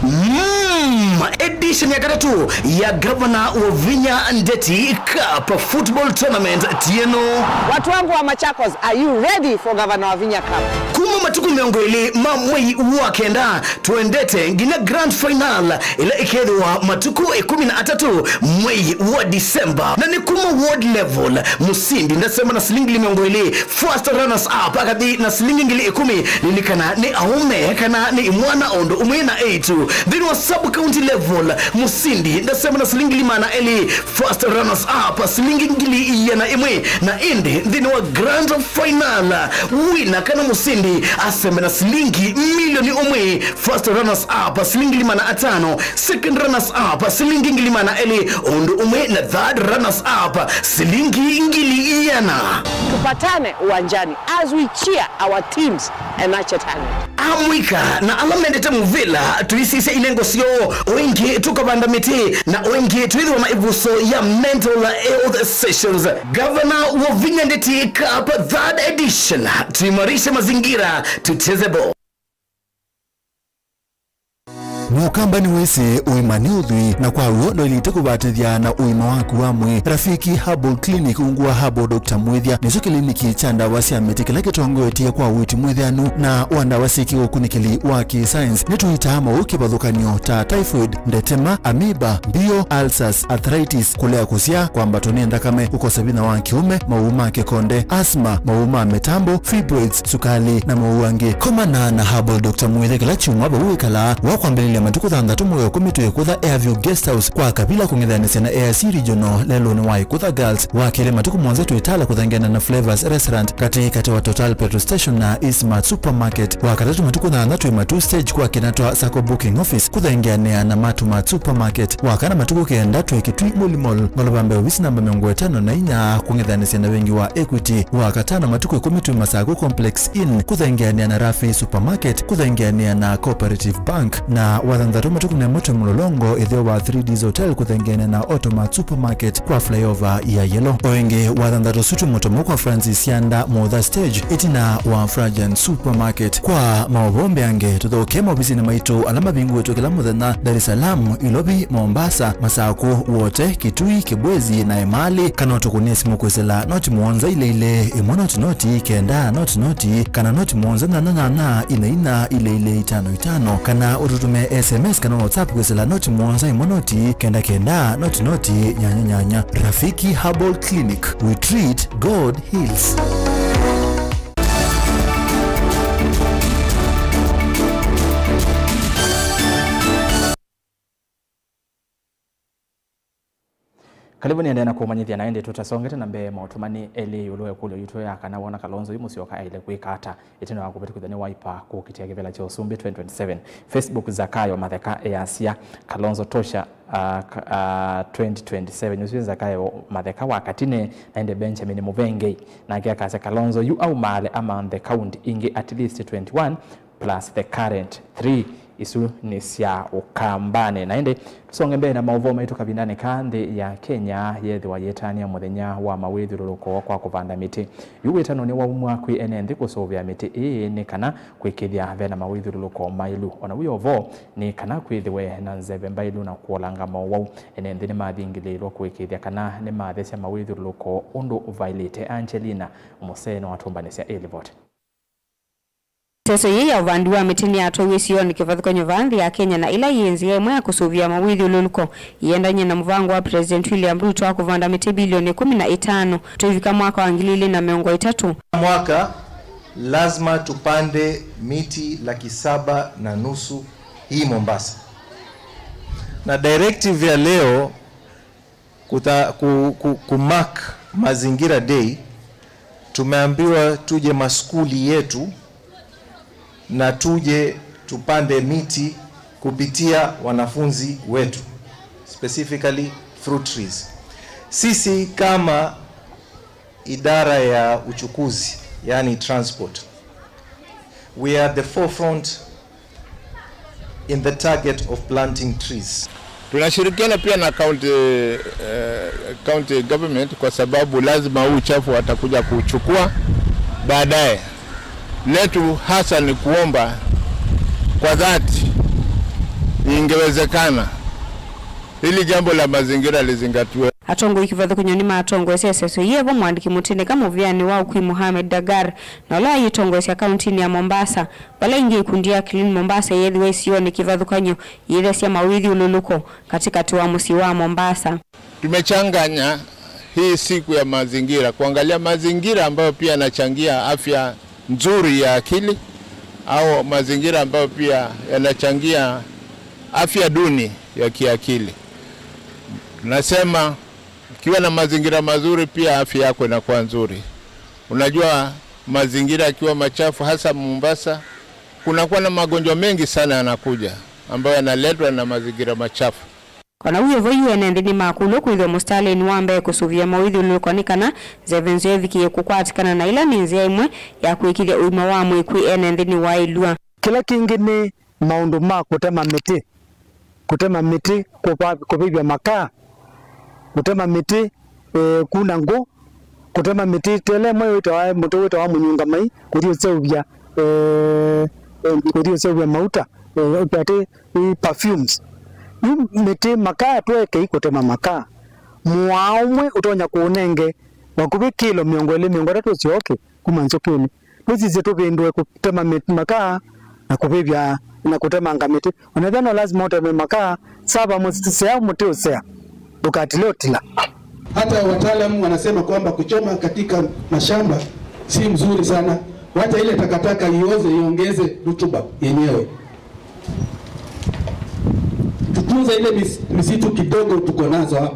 Mm, edition ya katatũ ya Gavana Wavinya Ndeti Cup Football Tournament tieno. Watu wangu wa Machakos, are you ready for Gavana Wavinya Cup? Kuma matukũ mĩongo ĩlĩ ma mwei wa kenda, twendete nginya grand final ĩla ĩkethĩwa matukũ ĩkũmi na atatũ mwei wa December. Na nĩ kuma ward level, mũsindi ndasema na silingi mĩongo ĩlĩ, first runners up akathi na silingi ngili ĩkũmi. Lilikana nĩ aũme kana nĩ imwana o ũndũ ũmwe na eĩtu. Nthĩnĩ wa sub county level, mũsindi ndasema na silingi ngili maana elĩ, first runners up silingi ngili iana ĩmwe, na ĩndĩ nthĩnĩ wa grand final, wina kana mũsindi asembe na silingi milioni ũmwe, first runners up silingi ngili maana atano, second runners up silingi ngili maana elĩ, o ũndũ ũmwe na third runners up silingi ngili iana. Tupatane uwanjani as we cheer our teams and nurture talent. Amũika na ala mendete mũvĩla, tũisisya inengo syoo, o ĩngĩ tũkavanda mĩtĩ, na o ĩngĩ twĩthĩwa na ĩvuso ya mental health sessions. Gavana Wavinya Ndeti Cup third edition, tuimarishe mazingira, tucheze ball. Mũkamba nĩwĩsĩ ũima nĩ ũthwii, na kwa w'o ndwaĩlĩte kũvatĩthya na ũima waku wa mwĩĩ. Rafiki Herbal Clinic ungu wa Herbal Doctor Mwĩthya nĩkyo kĩliniki kya ndawa sya mĩtĩ kĩla kĩtongoetye kwa ũiiti mwĩthĩanu na wa ndawa syĩ kĩũkunĩkĩli wa kĩ-science. Nĩtũitaa maũũ kĩvathũkany'o ta typhoid, ndetema, amoeba, mbio, ulcers, arthritis, kũlea kũsyaa, kwambatwa nĩ nthakame, kũkosa vinya wa kĩũme, maũũ ma kĩkonde, asthma, maũũ ma mĩtambo, fibroids, sukali, na maũũ angĩ. Komana na Herbal Doctor Mwĩthya kĩla kyumwa vau wĩkalaa wa kwambĩlĩlya matukũ thanthatũ mwei wa ĩkũmi twĩ Ĩkũtha Airview Guest House kwa Kavila kũng'ethanĩsya na A I C Regional lelũnĩ wa Ĩkũtha Girls, wa kelĩ matukũ mũonza twĩ Tala kũthengeana na Flavors Restaurant katĩ katĩ wa Total Petrol Station na Eastmart Supermarket, wa katatũ matukũ nyanya twĩ Matuu Stage kwa kĩna twa Sacco Booking Office kũthengeanĩa na Matumat Supermarket, wa kana matukũ kenda twĩ Kitui Muli Mall ngolova mbee ovisi namba mĩongo ĩtano na inya kũng'ethanĩsya na vengi wa Equity, wa katano matukũ ĩkũmi twĩ Masaku Complex Inn kũthengeanĩa na Rafi Supermarket kũthengeanĩa na Cooperative Bank, na wa thanthatũ matukũ me ĩmwe twĩ Mlolongo ĩtheo wa Three Ds Hotel kũthengeanĩa na Automat Supermarket kwa flyover ya Yellow. O ĩngĩ, wa thanthatũ ũsu twĩ Mũtomo kwa Francis Sianda Mutha Stage ĩtina wa Frajan Supermarket. Kwa maũvoo mbeange, tũthokee maovisinĩ maitũ ala mavingũĩtwe kĩla mũthenya Dar es Salaam, Ilovi, Mombasa, Masaku, Wote, Kitui, Kibwezi na Emali, kana ũtũkũnĩe simũ kwĩsĩla noti mũonza ilĩ ilĩ ĩmwe noti noti kenda noti noti kana noti mũonza nyanya nyanya ina ina ilĩ ilĩ itano itano, kana ũtũtũmĩe S M S kana WhatsApp kwĩsĩla noti mũonza ĩmwe noti kenda kenda noti noti nyanya nyanya. Rafiki Herbal Clinic, we treat, God heals. Karibu nĩendee na kũmanyĩthya na ĩndĩ tũtasongete na mbee maũtũmani elĩ ĩũlũ wa ĩkũlyo yitũ ya kana wona Kalonzo yu Musyoka aĩle kwĩka ata ĩtina wa kũvĩtũkĩthw'a nĩ Wiper kũkitĩa kĩvĩla kya ũsumbĩ twenty twenty-seven. Facebook, Zakayo Matheka easya, Kalonzo tosha, ah, ka-, ah, twenty twenty-seven. Ũsu Zakayo Matheka wa Katine, na ĩndĩ Benjamin Muvengei nake akasya, Kalonzo yu aumaale amanthe kaunti ingĩ at least twenty-one plus the current three, isu nĩ sya Ũkambanĩ. Na ĩndĩ tũsonge mbee na maũvoo maitũ kavindanĩ ka nthĩ ya Kenya yeethĩwa yĩtanĩa mũthenya wa mawĩthyũlũlũko kwa kũvanda mĩtĩ. Yu wĩtano nĩwaumw'a kwĩ ene nthĩ kũsũvĩa mĩtĩ ĩĩ nĩ kana kwĩkĩthya vena mawĩthyũlũlũko maĩlu. O na wĩ o vo, nĩ kana kwĩthĩwe na nzeve mbaĩlu na kũolanga mowau. Ene nthĩ nĩmathingĩlĩĩlwe kũĩkĩĩthya kana nĩmathesya mawĩthyũlũlũko ũndũ ũvaĩlĩte. Angelina Mũsee nĩwatũmbanĩsya ĩ livoti. Ĩseso yĩĩ ya ũvandi wa mĩtĩ nĩyatwaiwe ĩsionĩ kĩvathũkany'o vaa nthĩ ya Kenya, na ĩla yĩ nzĩa ĩmwe ya kũsũvĩa mawĩthyũlũlũko yĩendany'e na mũvango wa President William Ruto wa kũvanda mĩtĩ bilioni ĩkũmi na ĩtano tũivika mwaka wa ngili ilĩ na mĩongo ĩtatũ. Mwaka lazima tupande miti laki saba na nusu hii Mombasa. Na directive ya leo kuta, ku, ku, ku mark Mazingira Day, tumeambiwa tuje maskuli yetu na tuje tupande miti kupitia wanafunzi wetu, specifically fruit trees. Sisi kama idara ya uchukuzi, yani transport, we are at the forefront in the target of planting trees. Tunashirikiana pia na county, eh, county government kwa sababu lazima huu uchafu watakuja kuchukua baadaye. Letu hasa ni kuomba kwa dhati, ingewezekana, hili jambo la mazingira lizingatiwe. Atongoi kĩvathũkany'o nĩmatongoesye ĩseso yĩĩ vo mũandĩki mũtĩnĩka mũvĩanĩ wa ũkui Mohamed Dagar, na ũla wayĩtongoesya kauntinĩ ya Mombasa, vala ĩngĩ ĩkundi ya Clean Mombasa yeethiwe ĩsionĩ kĩvathũkany'o yĩthesya mawĩthyũlũlũko katĩkatĩ wa mũsyĩ wa Mombasa. Tumechanganya hii siku ya mazingira, kuangalia mazingira ambayo pia yanachangia afya nzuri ya akili, au mazingira ambayo pia yanachangia afya duni ya kiakili. Nasema, ukiwa na mazingira mazuri, pia afya yako inakuwa nzuri. Unajua, mazingira yakiwa machafu, hasa Mombasa, kunakuwa na magonjwa mengi sana yanakuja, ambayo yanaletwa na mazingira machafu. O na wĩ o vo, yu ene nthĩ nĩmakũlw'a kwĩthĩwa mũsitalĩnĩ wa mbee kũsũvĩa mawĩthyũlũlũko nĩ kana nzeve nzeo ĩvikĩĩe kũkwatĩkana, na ĩla nĩ nzĩa ĩmwe ya kũĩkĩĩthya ũima wa mwĩĩ kwĩ ene nthĩ nĩwaĩlw'a. Kĩla kĩngĩ nĩ maũndũ ma kũtema mĩtĩ, kũtema mĩtĩ, kũva-, kũvĩvya makaa, kũtema mĩtĩ, eh, kuna ngũ, kũtema mĩtĩ, tele ĩmwe wĩtawa, mũtĩ wĩtawa mũnyungamai, kũthi ũseũvya, eh, eh, kũthi ũseũvya mauta. eh, ũkĩa atĩ, ĩ perfumes. Yu mĩtĩ, makaa twekei kũtema makaa. Mũaa ũmwe ũtonya kũũnenge vakuvĩ kĩlo mĩongo ĩlĩ, mĩongo ĩtatũ syoke kuma nzũkĩnĩ. Tũsisye tũvĩndũe kũtema mĩ-, makaa na kũvĩvya na kũtemanga mĩtĩ. Onethĩa no lasima ũteme makaa, sava mũsea mũtĩ ũsea, ndũkatile ũtila. Hata wataalamu wanasema kwamba kuchoma katika mashamba si mzuri sana. Wacha ile takataka ioze, iongeze rutuba yenyewe. Tutunze ile mis-, misitu kidogo tuko nazo hapa.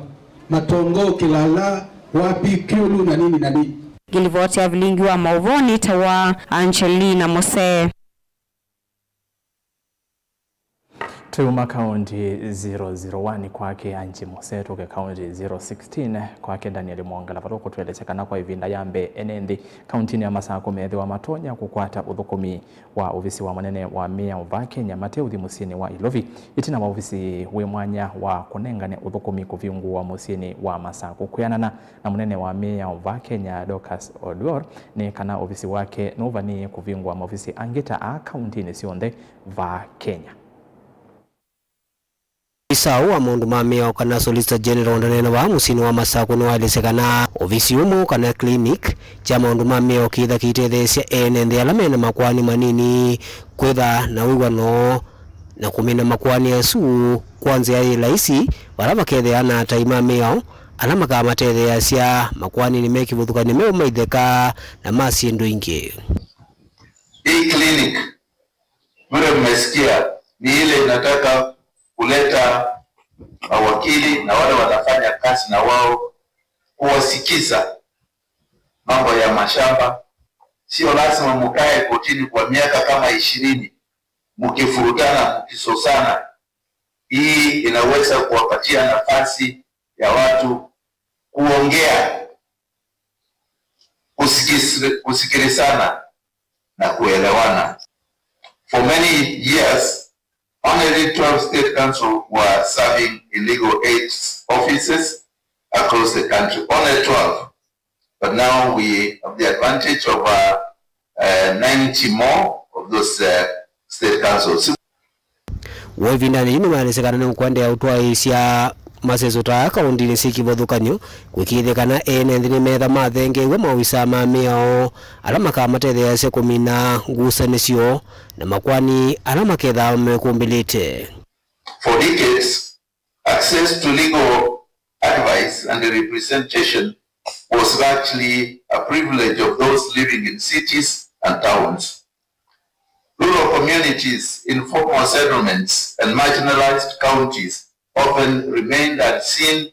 Matongo, Kilala, wapi, Kyulu na nini na nini. Ngilivoti ya vilingi wa mauvoo nĩ ta wa Angelina Mose. Tũuma kaũntĩ zero zero one kwake Angie Mose, tũke kaũntĩ zero sixteen kwake Daniel Mwongela, vala ũkũtũelesya kana kwa ĩvinda ya mbee ene nthĩ kaũntĩnĩ ya Masakũ meethĩwa matonya kũkwata ũthũkũmi wa ovisi wa mũnene wa mĩao va Kenya mateũthi mũsyĩnĩ wa Ilovi, ĩtina wa ovisi wĩ mwanya wa kũnengane ũthũkũmi kũvingũwa mũsyĩnĩ wa Masakũ. Kwĩanana na mũnene wa mĩao va Kenya, Dorcas Oduor, nĩ kana ovisi wake nũvanĩĩe kũvingũa maovisi angĩ ta aa kaũntĩnĩ syonthe va Kenya. Ofisa wa maũndũ ma mĩao kana Solicitor General ndaneenavaa mũsyĩnĩ wa Masakũ nĩwaelesya kana ovisi ũmwe kana clinic kya maũndũ ma mĩao kĩitha kĩitetheesya ene nthĩ ala mena makoani manini kwĩtha na wĩw'ano na kũmina makoani asu kwa nzĩa yĩ laisi, vala vakethĩana na atai ma mĩao ala makamatetheeasya makoaninĩ me kĩvathũkany'o meũmaitheka na ma syĩndũ ingĩ. Hii clinic, vile mmesikia, ni ile inataka kuleta mawakili na wale wanafanya kazi na wao, kuwasikiza mambo ya mashamba. Sio lazima mukae kotini kwa miaka kama ishirini mkifurutana, mkisosana. Hii inaweza kuwapatia nafasi ya watu kuongea, kusikis-, kusikilizana na kuelewana. For many years, only twelve state councils were serving in legal aid offices across the country. Only twelve. But now we have the advantage of, uh, uh, ninety more of those, uh, state councils. Wĩ ĩvindanĩ yĩu nĩmaelesya kana nĩũkũendeea ũtwaĩĩsya maseso ta aa kaũndĩnĩ syĩ kĩvathũkany'o, kũĩkĩĩthya kana ene nthĩ nĩmetha mathengeew'a maovisaa ma mĩao ala makamatetheeasya kũmina ngusanĩsyo na makoani ala makethaa mekũmbĩlĩte. For decades, access to legal advice and representation was largely a privilege of those living in cities and towns. Rural communities, informal settlements, and marginalized counties often remained unseen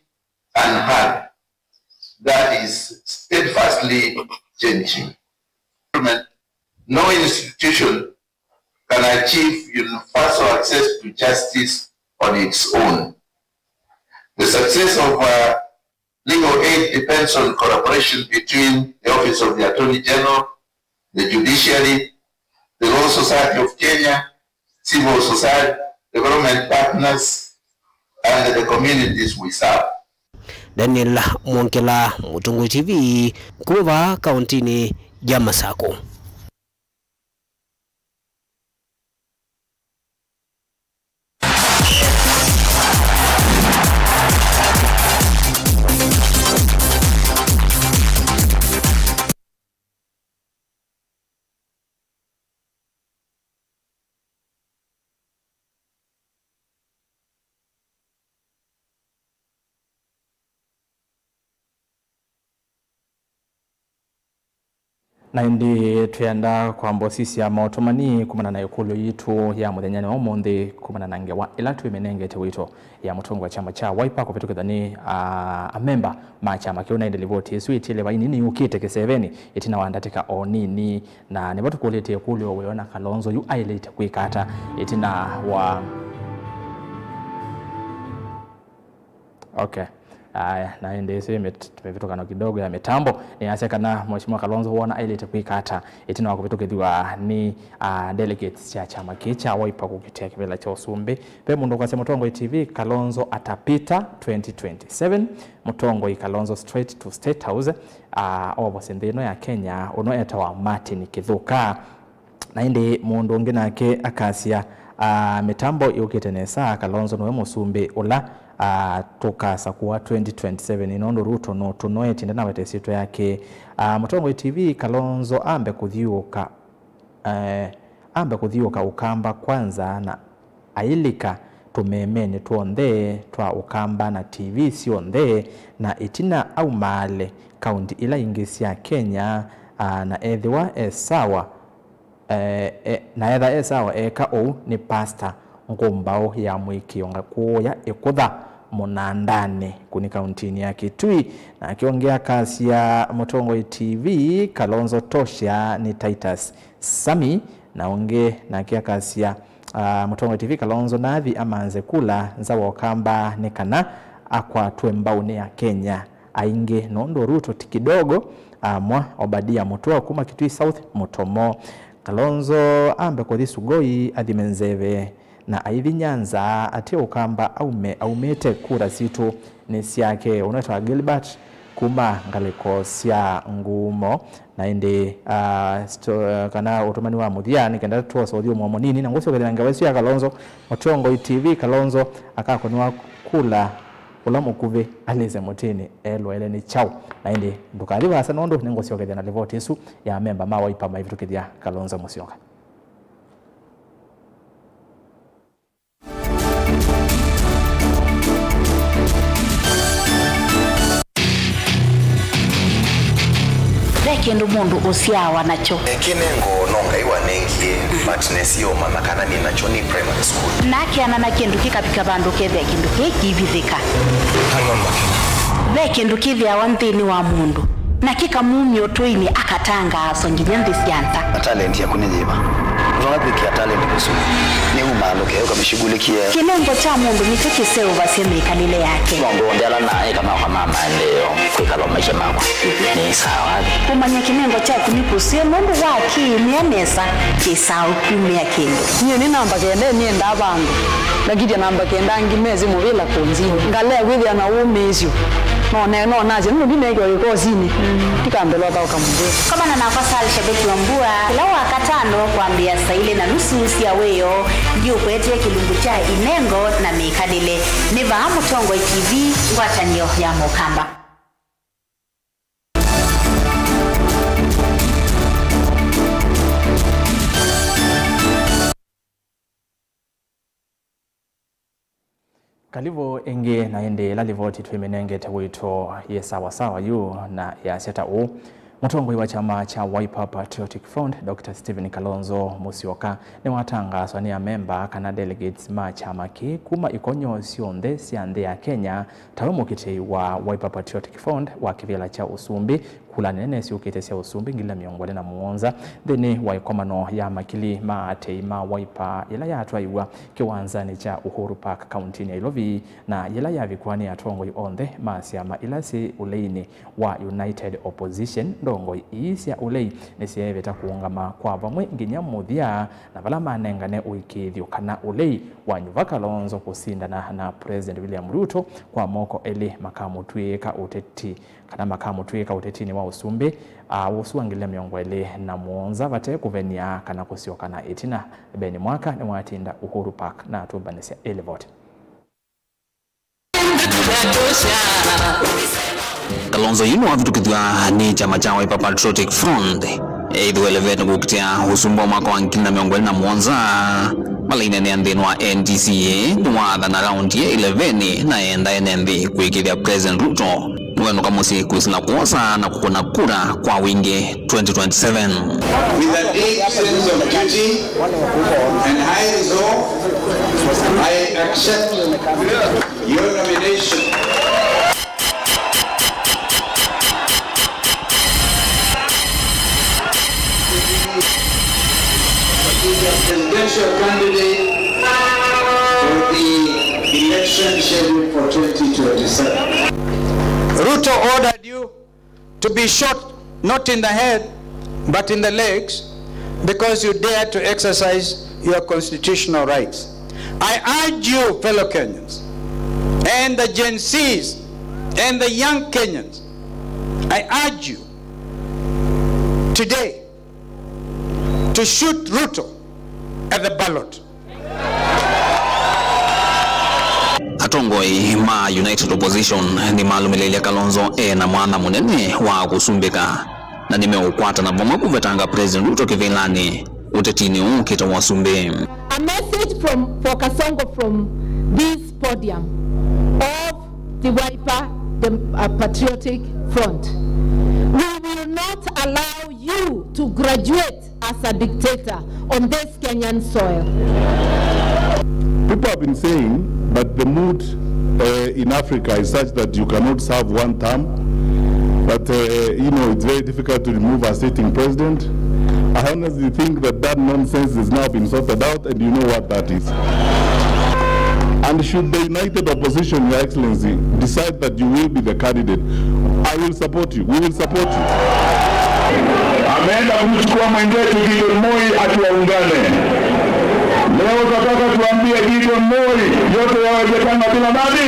and unheard. That is steadfastly changing. No institution can achieve universal access to justice on its own. The success of, uh, legal aid depends on collaboration between the Office of the Attorney General, the judiciary, the Law Society of Kenya, civil society, development partners, and the communities we serve. Daniel Mwongela, Mũtongoi T V, kuma vaa kaũntĩnĩ ya Masakũ. Na ĩndĩ twĩenda kwamba ũsisya maũtũmani kumana na ĩkũlyo yitũ ya mũthenyanĩ wa ũmũnthĩ, kumana na ngewa ĩla twĩmĩnengete wĩto ya mũtongoi wa kyama kya Wiper kũvĩtũkĩthw'a nĩ, a, amemba ma kyama kĩu. Na ĩndĩ livoti ĩsu ĩtiele vaini nĩyũkĩte kĩsevenĩ ĩtina wa ndatĩka o nini, na nĩvo tũkũlĩtye ĩkũlyo, wĩona Kalonzo yu aĩlĩte kwĩka ata ĩtina wa Okay. Aya, na ĩndĩ ĩsu ĩ mĩt-, mĩvĩtũkano kidogo ya mĩtambo. Nĩyasya kana Mheshimiwa Kalonzo wona aĩlĩte kwĩka ata ĩtina wa kũvĩtũkĩthw'a nĩ, ah, delegates sya kyama kĩĩ kya Wiper kũkitĩa kĩvĩla kya ũsumbĩ. Ve mũndũ ũkwasya Mũtongoi T V, Kalonzo atapita twenty twenty-seven. Mũtongoi Kalonzo straight to State House, ah, ovose nthĩ ĩno ya Kenya, ũno etawa Martin Kĩthũka. Na ĩndĩ mũndũ ũngĩ nake akasya Ah, mĩtambo yũkĩte nesa, Kalonzo nĩwe mũsumbĩ ũla, ah, tũkasakũa twenty twenty-seven, nũndũ Ruto nũtũnoetie, ndanaweta ĩsyĩtwa yake. Ah, Mũtongoi T V, Kalonzo ambe kũthiũũka, eh, ambe kũthiũũka Ũkamba kwanza na ailika tũmemenĩ twonthe twa Ũkamba na T V syonthe, na ĩtina aumaale kaunti ila ingĩ sya Kenya, ah, na ethĩwa e sawa, eh, e, na etha e sawa eka ũu nĩ pasta ngũmbaũ ya mũĩkĩĩo ngakũũya ĩkũtha mũnandanĩ kũni kauntinĩ ya Kitui. Nake ũngĩ akasya Mũtongoi T V, Kalonzo tosha nĩ Titus Sami, na ũngĩ nake akasya, ah, Mũtongoi T V, Kalonzo nathi amanze kula nza wa Ũkamba nĩ kana akwatwe mbaũnĩ ya Kenya aingĩ, nũndũ Ruto ti kidogo, amwa. Obadia Mũtua kuma Kitui South, Mũtomo. Kalonzo ambe kũthi Sugoi athime nzeve, na aithi Nyanza atĩ Ũkamba aume, aumĩte, kura sitũ nĩ syake. Ũnetwa Gilbert kuma ngalĩko sya Ngumo. Na ĩndĩ, ah, sto-, kana ũtũmani wa mũthya, nĩ kenda twose ũthyũmũo mũnini, na ngũsyokethya na ngewa ĩsu ya Kalonzo, Mũtongoi T V, Kalonzo akakũnĩwa kula ũla mũkuvĩ alĩse mũtĩnĩ elũele nĩ kyaũ. Na ĩndĩ ndũkathi vaasa, nũndũ nĩngũsyokethya na livoti ĩsu ya amemba ma Wiper maivĩtũkĩthya Kalonzo Musyoka. Ve kĩndũ mũndũ ũsyaawa nakyo. Kĩnengo no Ngai wanengie, but nĩsĩ ũmanya kana nĩ nakyo nĩ primary school. Na akeana na kĩndũ kĩkavika vandũ ũkethĩa kĩndũ kĩĩ kĩivithĩka. Ve kĩndũ kĩthĩawa nthĩnĩ wa mũndũ, na kĩkamumya ũtũinĩ, akatangaaswa nginya nthĩ sya nza. Na talent yaku nĩ yĩva? Ũtonya kwĩkĩa talent vĩsũnĩ, nĩ umaalũke ũkamĩshughulikie. Kĩnengo kya mũndũ nĩkyo kĩseũvasya mĩkalĩle yake. Maũndũ onthe ala naĩ kana oka ma maendeeo kwĩkala maisha makwa nĩ sawa. Kũmanya kĩnengo kyaku nĩ kũseo nũndũ wa kĩĩmĩa nesa kĩsaa ũkumĩa kĩndũ. Nyie nĩ namba kenda nĩendaa vandũ, ngakithya namba kenda angĩ mesĩ mũvĩla kũnzinĩ. Ngalea kwĩthĩa na ũmĩĩsyo. No ne-, no nasya nũndũ ndineekiwa kĩkosinĩ, ndikambĩlwa thaũka mũvĩa. Komana nakwa Sal Shabeki wa Mbua kĩla Wakatano kwambĩĩa saa ilĩ na nusu sya wĩoo, ndiũkũetee kĩlungu kya inengo na mĩkalĩle. Nĩ vaa Mũtongoi T V, ngwatanĩo ya Mũkamba. Kalivũ ĩngĩ, na ĩndĩ ĩla livoti twĩmĩnengete wĩto yĩ sawa sawa yu, na yasya ta ũũ. Mũtongoi wa kyama kya Wiper Patriotic Front, Doctor Stephen Kalonzo Musyoka, nĩwatangaaswa nĩ amemba kana delegates ma kyama kĩĩ kuma ikonyo syonthe sya nthĩ ya Kenya, tawe mũkitĩi wa Wiper Patriotic Front wa kĩvĩla kya ũsumbĩ, kula nene syũkĩte sya ũsumbĩ ngili mĩongo ĩlĩ na mũonza nthĩnĩ wa ĩkomano ya makili ma atei ma Wiper yĩla yatwaiwa kĩwanzanĩ kya Uhuru Park, kauntinĩ ya Ilovi, na yĩla yavikwa nĩ atongoi onthe ma syama ila syĩ ũleinĩ wa United Opposition. Ndongoi ii sya ũlei nĩsyeevĩta kũũngama kwa vamwe nginya mũthya, na vala manengane ũĩkĩĩthyo kana ũlei wa nyuva Kalonzo kũsindana na President William Ruto kwa moko elĩ makamũtw'ĩĩka ũteti, kana makamũtw'ĩĩka ũtetinĩ wa ũsumbĩ, aa, ũsu wa ngili mĩongo ĩlĩ na mũonza vate kũvenia kana kũsyoka na ĩtina. Ben Mwaka nĩwatinda Uhuru Park na atũmbanĩsya ĩ livoti. Kalonzo yu nĩwavĩtũkĩthw'a nĩ kyama kya Wiper Patriotic Front, ethĩwa elevete kũkitĩa ũsumbĩ wa mwaka wa ngili na mĩongo ĩlĩ na mũonza. Vala inenea nthĩnĩ wa N T C A, nĩwaathana raundi ya ĩleveni na enda ene nthĩ kũĩkĩĩthya President Ruto nĩwenũka mũsyĩ kwĩsĩla kwosa na kũkũna kura kwa wingĩ twenty twenty-seven. With a deep sense of duty and high resolve, I accept your nomination to be a presidential candidate for the election scheduled for twenty twenty-seven. Ruto ordered you to be shot not in the head, but in the legs, because you dared to exercise your constitutional rights. I urge you, fellow Kenyans, and the Gen Zs, and the young Kenyans, I urge you today to shoot Ruto at the ballot. Atongoi ma United Opposition nĩmalũmĩlĩilye Kalonzo e na mwanya mũnene wa kũsumbĩka, na nĩmeũkwatana vamwe kũvetanga President Ruto kĩvĩlanĩ ũtetinĩ ũũ ũkĩte wa ũsumbĩ. A message from, for Kasongo from this podium of the Wiper, the, uh, Patriotic Front. We will not allow you to graduate as a dictator on this Kenyan soil. People have been saying that the mood, uh, in Africa is such that you cannot serve one term, that, uh, you know, it's very difficult to remove a sitting president. I honestly think that that nonsense has now been sorted out, and you know what that is. And should the United Opposition, Your Excellency, decide that you will be the candidate, I will support you. We will support you. Ameenda kumchukua mwenzetu Gideon Moi atuwaungane. Leo tunataka tuambie Gideon Moi, yote yawezekana bila nani?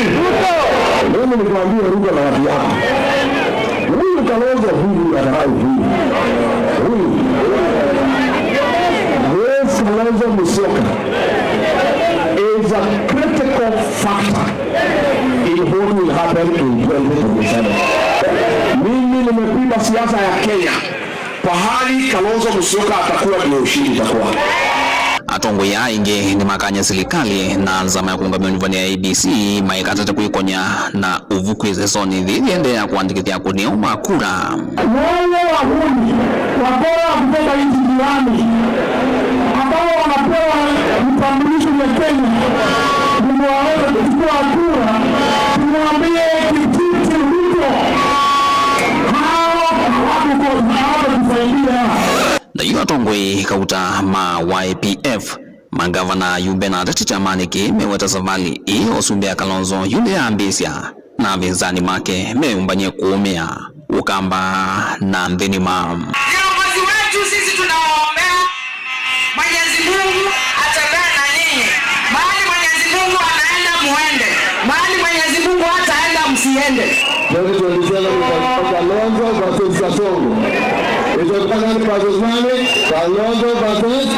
Mimi nikwambie Ruto na watu yako. Huyu Kalonzo huyu anadharau huyu. Huyu. This Kalonzo Musyoka is a critical factor in what will happen in twenty twenty-seven. Mimi nimepima siasa ya Kenya. Pahali Kalonzo Musyoka atakuwa ndio ushindi itakuwa. Atongoi aa aingĩ nĩmakany'a silikalĩ na nzama ya kũũngamĩa nyuvani ya A D C maikatate kwĩkony'a na ũvuku ĩsesonĩ yĩĩ yĩendeea kũandĩkĩthya akũni ao ma kura. Wale wahuni wakora kutoka nchi jirani ambao wanapewa vitambulisho vya Kenya, ndio waweze kuchukua hatua, tumwambie Kititi Ruto, hao hawatakusaidia. Na yu atongoi kauta ma Y P F, mangavana, ayumbe na ateti kyamanĩ kĩĩ meweta savalĩ ĩĩ ya ũsumbĩ ya Kalonzo yu nĩyambĩĩsya, na avĩnzani make meyũmbany'e kũũmĩa Ũkamba na nthĩnĩma. Viongozi wetu sisi tunawaombea, Mwenyezi Mungu atembee na nyinyi. Mahali Mwenyezi Mungu anaenda muende, mahali Mwenyezi Mungu hataenda msiende. Twenty twenty-seven itakuwa Kalonzo versus Kasongo. Itakuwa nani versus nani? Kalonzo versus.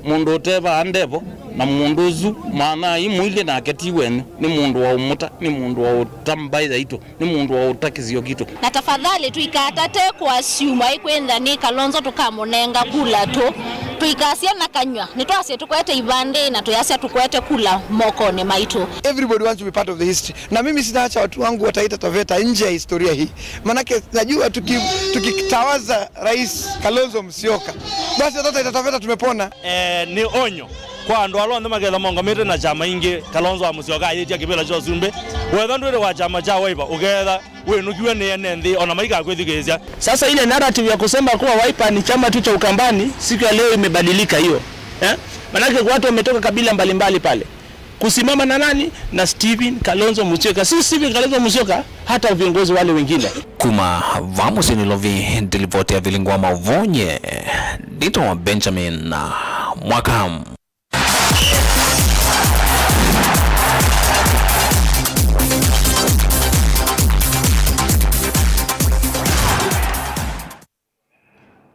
Mũndũ ũtevaa ndevo, na mũndũ ũsu mwana aimũilye nake ti wenyu, nĩ mũndũ wa ũmũta, nĩ mũndũ wa ũta mbaĩ yaitũ, nĩ mũndũ wa ũta kĩsio kitũ. Na tafadhali tũikatate kũassume aikwĩntha nĩ Kalonzo tũkamũnenga kula tũ. Tũikasya na kanyw'a, nĩtwasye tũkwete ivandĩ na tũyasya tũkwete kula mokonĩ maitũ. Everybody wants to be part of the history. Na mimi sitaacha watu wangu wa Taita Taveta nje ya historia hii. Manake najua tuki-, tukitawaza Rais Kalonzo Musyoka, basi hata Taita Taveta tumepona. Eh, nĩ onyo kwa andũ ala onthe maketha maũngamĩte na kyama ingĩ, Kalonzo wa Musyoka ayĩtya kĩvĩla kya ũsumbĩ. Wetha ndwĩle wa kyama kya Wiper, ũketha wĩnũkiwe nĩ ene nthĩ, ona maikakwĩthukĩĩsya. Sasa ile narrative ya kusema kuwa Wiper ni chama tu cha Ukambani, siku ya leo imebadilika hiyo. Eh? Manake watu wametoka kabila mbalimbali pale. Kusimama na nani? Na Stephen Kalonzo Musyoka. Si Stephen Kalonzo Musyoka, hata viongozi wale wengine. Kuma vaa mũsyĩ Nairobi, nĩ ripoti ya Vilingi wa Maũvoo, nyie nĩtawa Benjamin Mwaka.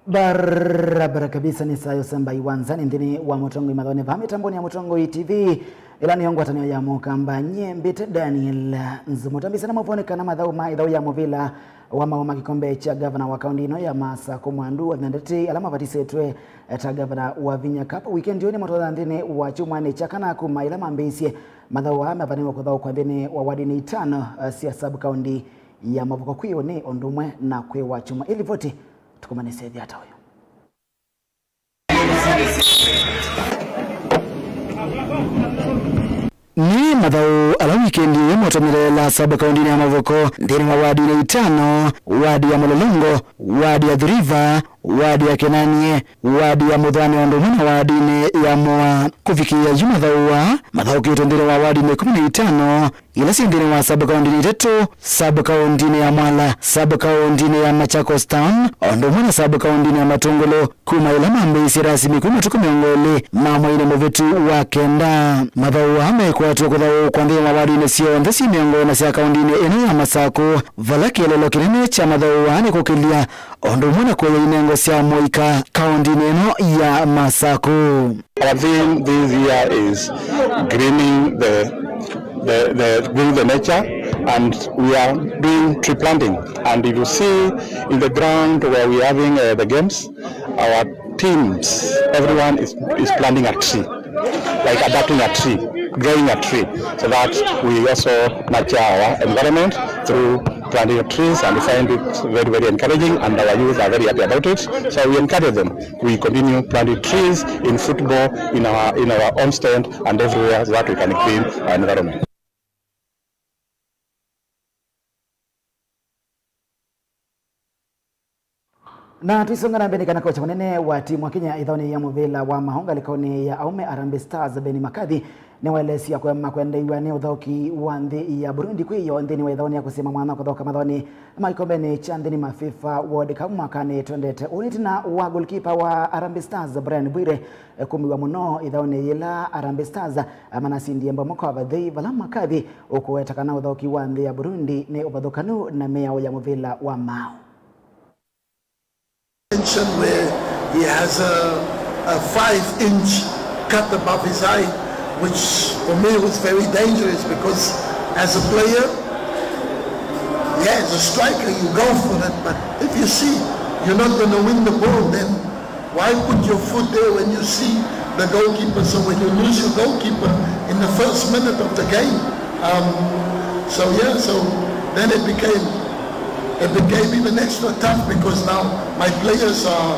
Barabara kabisa, nĩ saa ya ũsembai wanzanĩ nthĩnĩ wa Mũtongoi Mathone vaa mĩtambonĩ ya Mũtongoi T V, ĩla nĩyo ngwatanĩo ya Mũkamba. Nyie mbĩte Daniel Nzumu. Twambĩĩsye na maũvoo nĩ kana mathaũ ma ĩthaũ ya mũvĩla wa maũũ ma kĩkombe kya gavana wa kaũntĩ ĩno ya Masakũ Mwandu Wavinya Ndeti ala mavatisĩtwe ta gavana Wavinya Cup wikendi ĩno nĩmatonya nthĩnĩ wa kyumwanĩ kya kana kuma ĩla mambĩĩisye. Mathaũ aa mavanĩwe kũthaũkwa nthĩnĩ wa wadinĩ itano, eh, sya sub-county ya Mavoko kwĩ ũnĩ ũndũ ũmwe na kwĩ wa kyumwa. Ĩ livoti tũkũmanyĩsya ĩthya ata ũyũ. Nĩ mathaũ ala wikendi ĩĩ motonyerela sub-county-inĩ ya Mavoko nthĩnĩ wa wadinĩ itano, wadi ya Mũlolongo, wadi ya Athi River, wadi ya Kenanie, wadi ya Mũthwani ũndũ ũmwe na wadinĩ ya Mũa. Kũvikĩĩa yu mathaũ aa mathaũkĩtwe nthĩnĩ wa wadi ĩkũmi na itano ila syĩ nthĩnĩ wa sub-county-inĩ itatũ, sub-county-inĩ ya Mwala, sub-county-inĩ ya Machakos Town, o ũndũ ũmwe na sub-county-inĩ ya Matungulu, kuma ĩla mambĩĩisye rasimi kwĩ matukũ mĩongo ĩlĩ ma mweinĩ mũvĩtu wa kenda. Mathaũ aa mekwatw'a kũthaũũkwa nthĩnĩ wa wadinĩ syonthe syĩ mĩongo ĩna sya kaũntĩ-inĩ ĩno ya Masakũ, vala kĩeleelo kĩnene kya mathaũ aa nĩ kũkĩlya o ũndũ ũmwe na kũya inengo sya mũika kaũntĩ-inĩ ĩno ya Masakũ. Our theme this year is greening the the, the, bring the nature, and we are doing tree planting. And if you see in the ground where we are having uh, the games, our teams, everyone is, is planting a tree, like adapting a tree, growing a tree, so that we also nurture our environment through planting of trees, and we find it very, very encouraging, and our youth are very happy about it. So we encourage them. We continue planting trees in football, in our, in our homestead, and everywhere, so that we can clean our environment. Na tũisonga na mbee, nĩ kana kocha mũnene wa timu wa Kenya ĩthaũnĩ ya mũvĩla wa maũ ngalĩkonĩ ya aũme, Harambee Stars, Ben McCarthy, nĩwaelesya kũema kwendeiw'a nĩ ũthaũki wa nthĩ ya Burundi kwĩ yo nthĩnĩ wa ĩthaũnĩ ya kũsima mwana wa kũthaũka mathaũnĩ ma kĩkombenĩ kya nthĩ nĩ ma FIFA World Cup mwakanĩ twendete. Ũũ nĩ ĩtina wa goalkeeper wa Harambee Stars, Brian Bwire, kũmiw'a mũno ĩthaũnĩ yĩla Harambee Stars manasindie mbao mũka wa vathei, vala McCarthy ũkũweta kana ũthaũki wa nthĩ ya Burundi nĩ ũvathũkanu na mĩao ya mũvĩla wa maũ. Mention where he has a, a five inch cut above his eye, which for me was very dangerous because as a player, yeah, as a striker, you go for it, but if you see you're not going to win the ball, then why put your foot there when you see the goalkeeper? So when you lose your goalkeeper in the first minute of the game, um, so yeah, so then it became it became even extra tough because now my players are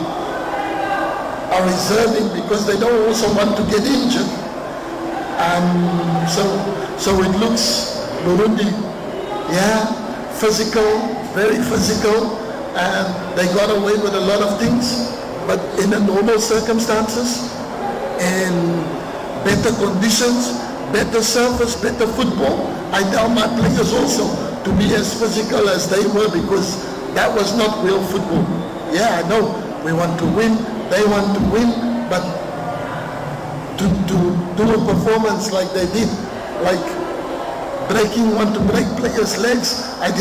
are reserving because they don't also want to get injured. And so, so it looks, Burundi, yeah, physical, very physical, and they got away with a lot of things. But in the normal circumstances, in better conditions, better surface, better football, I tell my players also to be as physical as they were because that was not real football. Yeah, I know we want to win, they want to win, but to, to do a performance like they did, like breaking, want to break players' legs. I didn't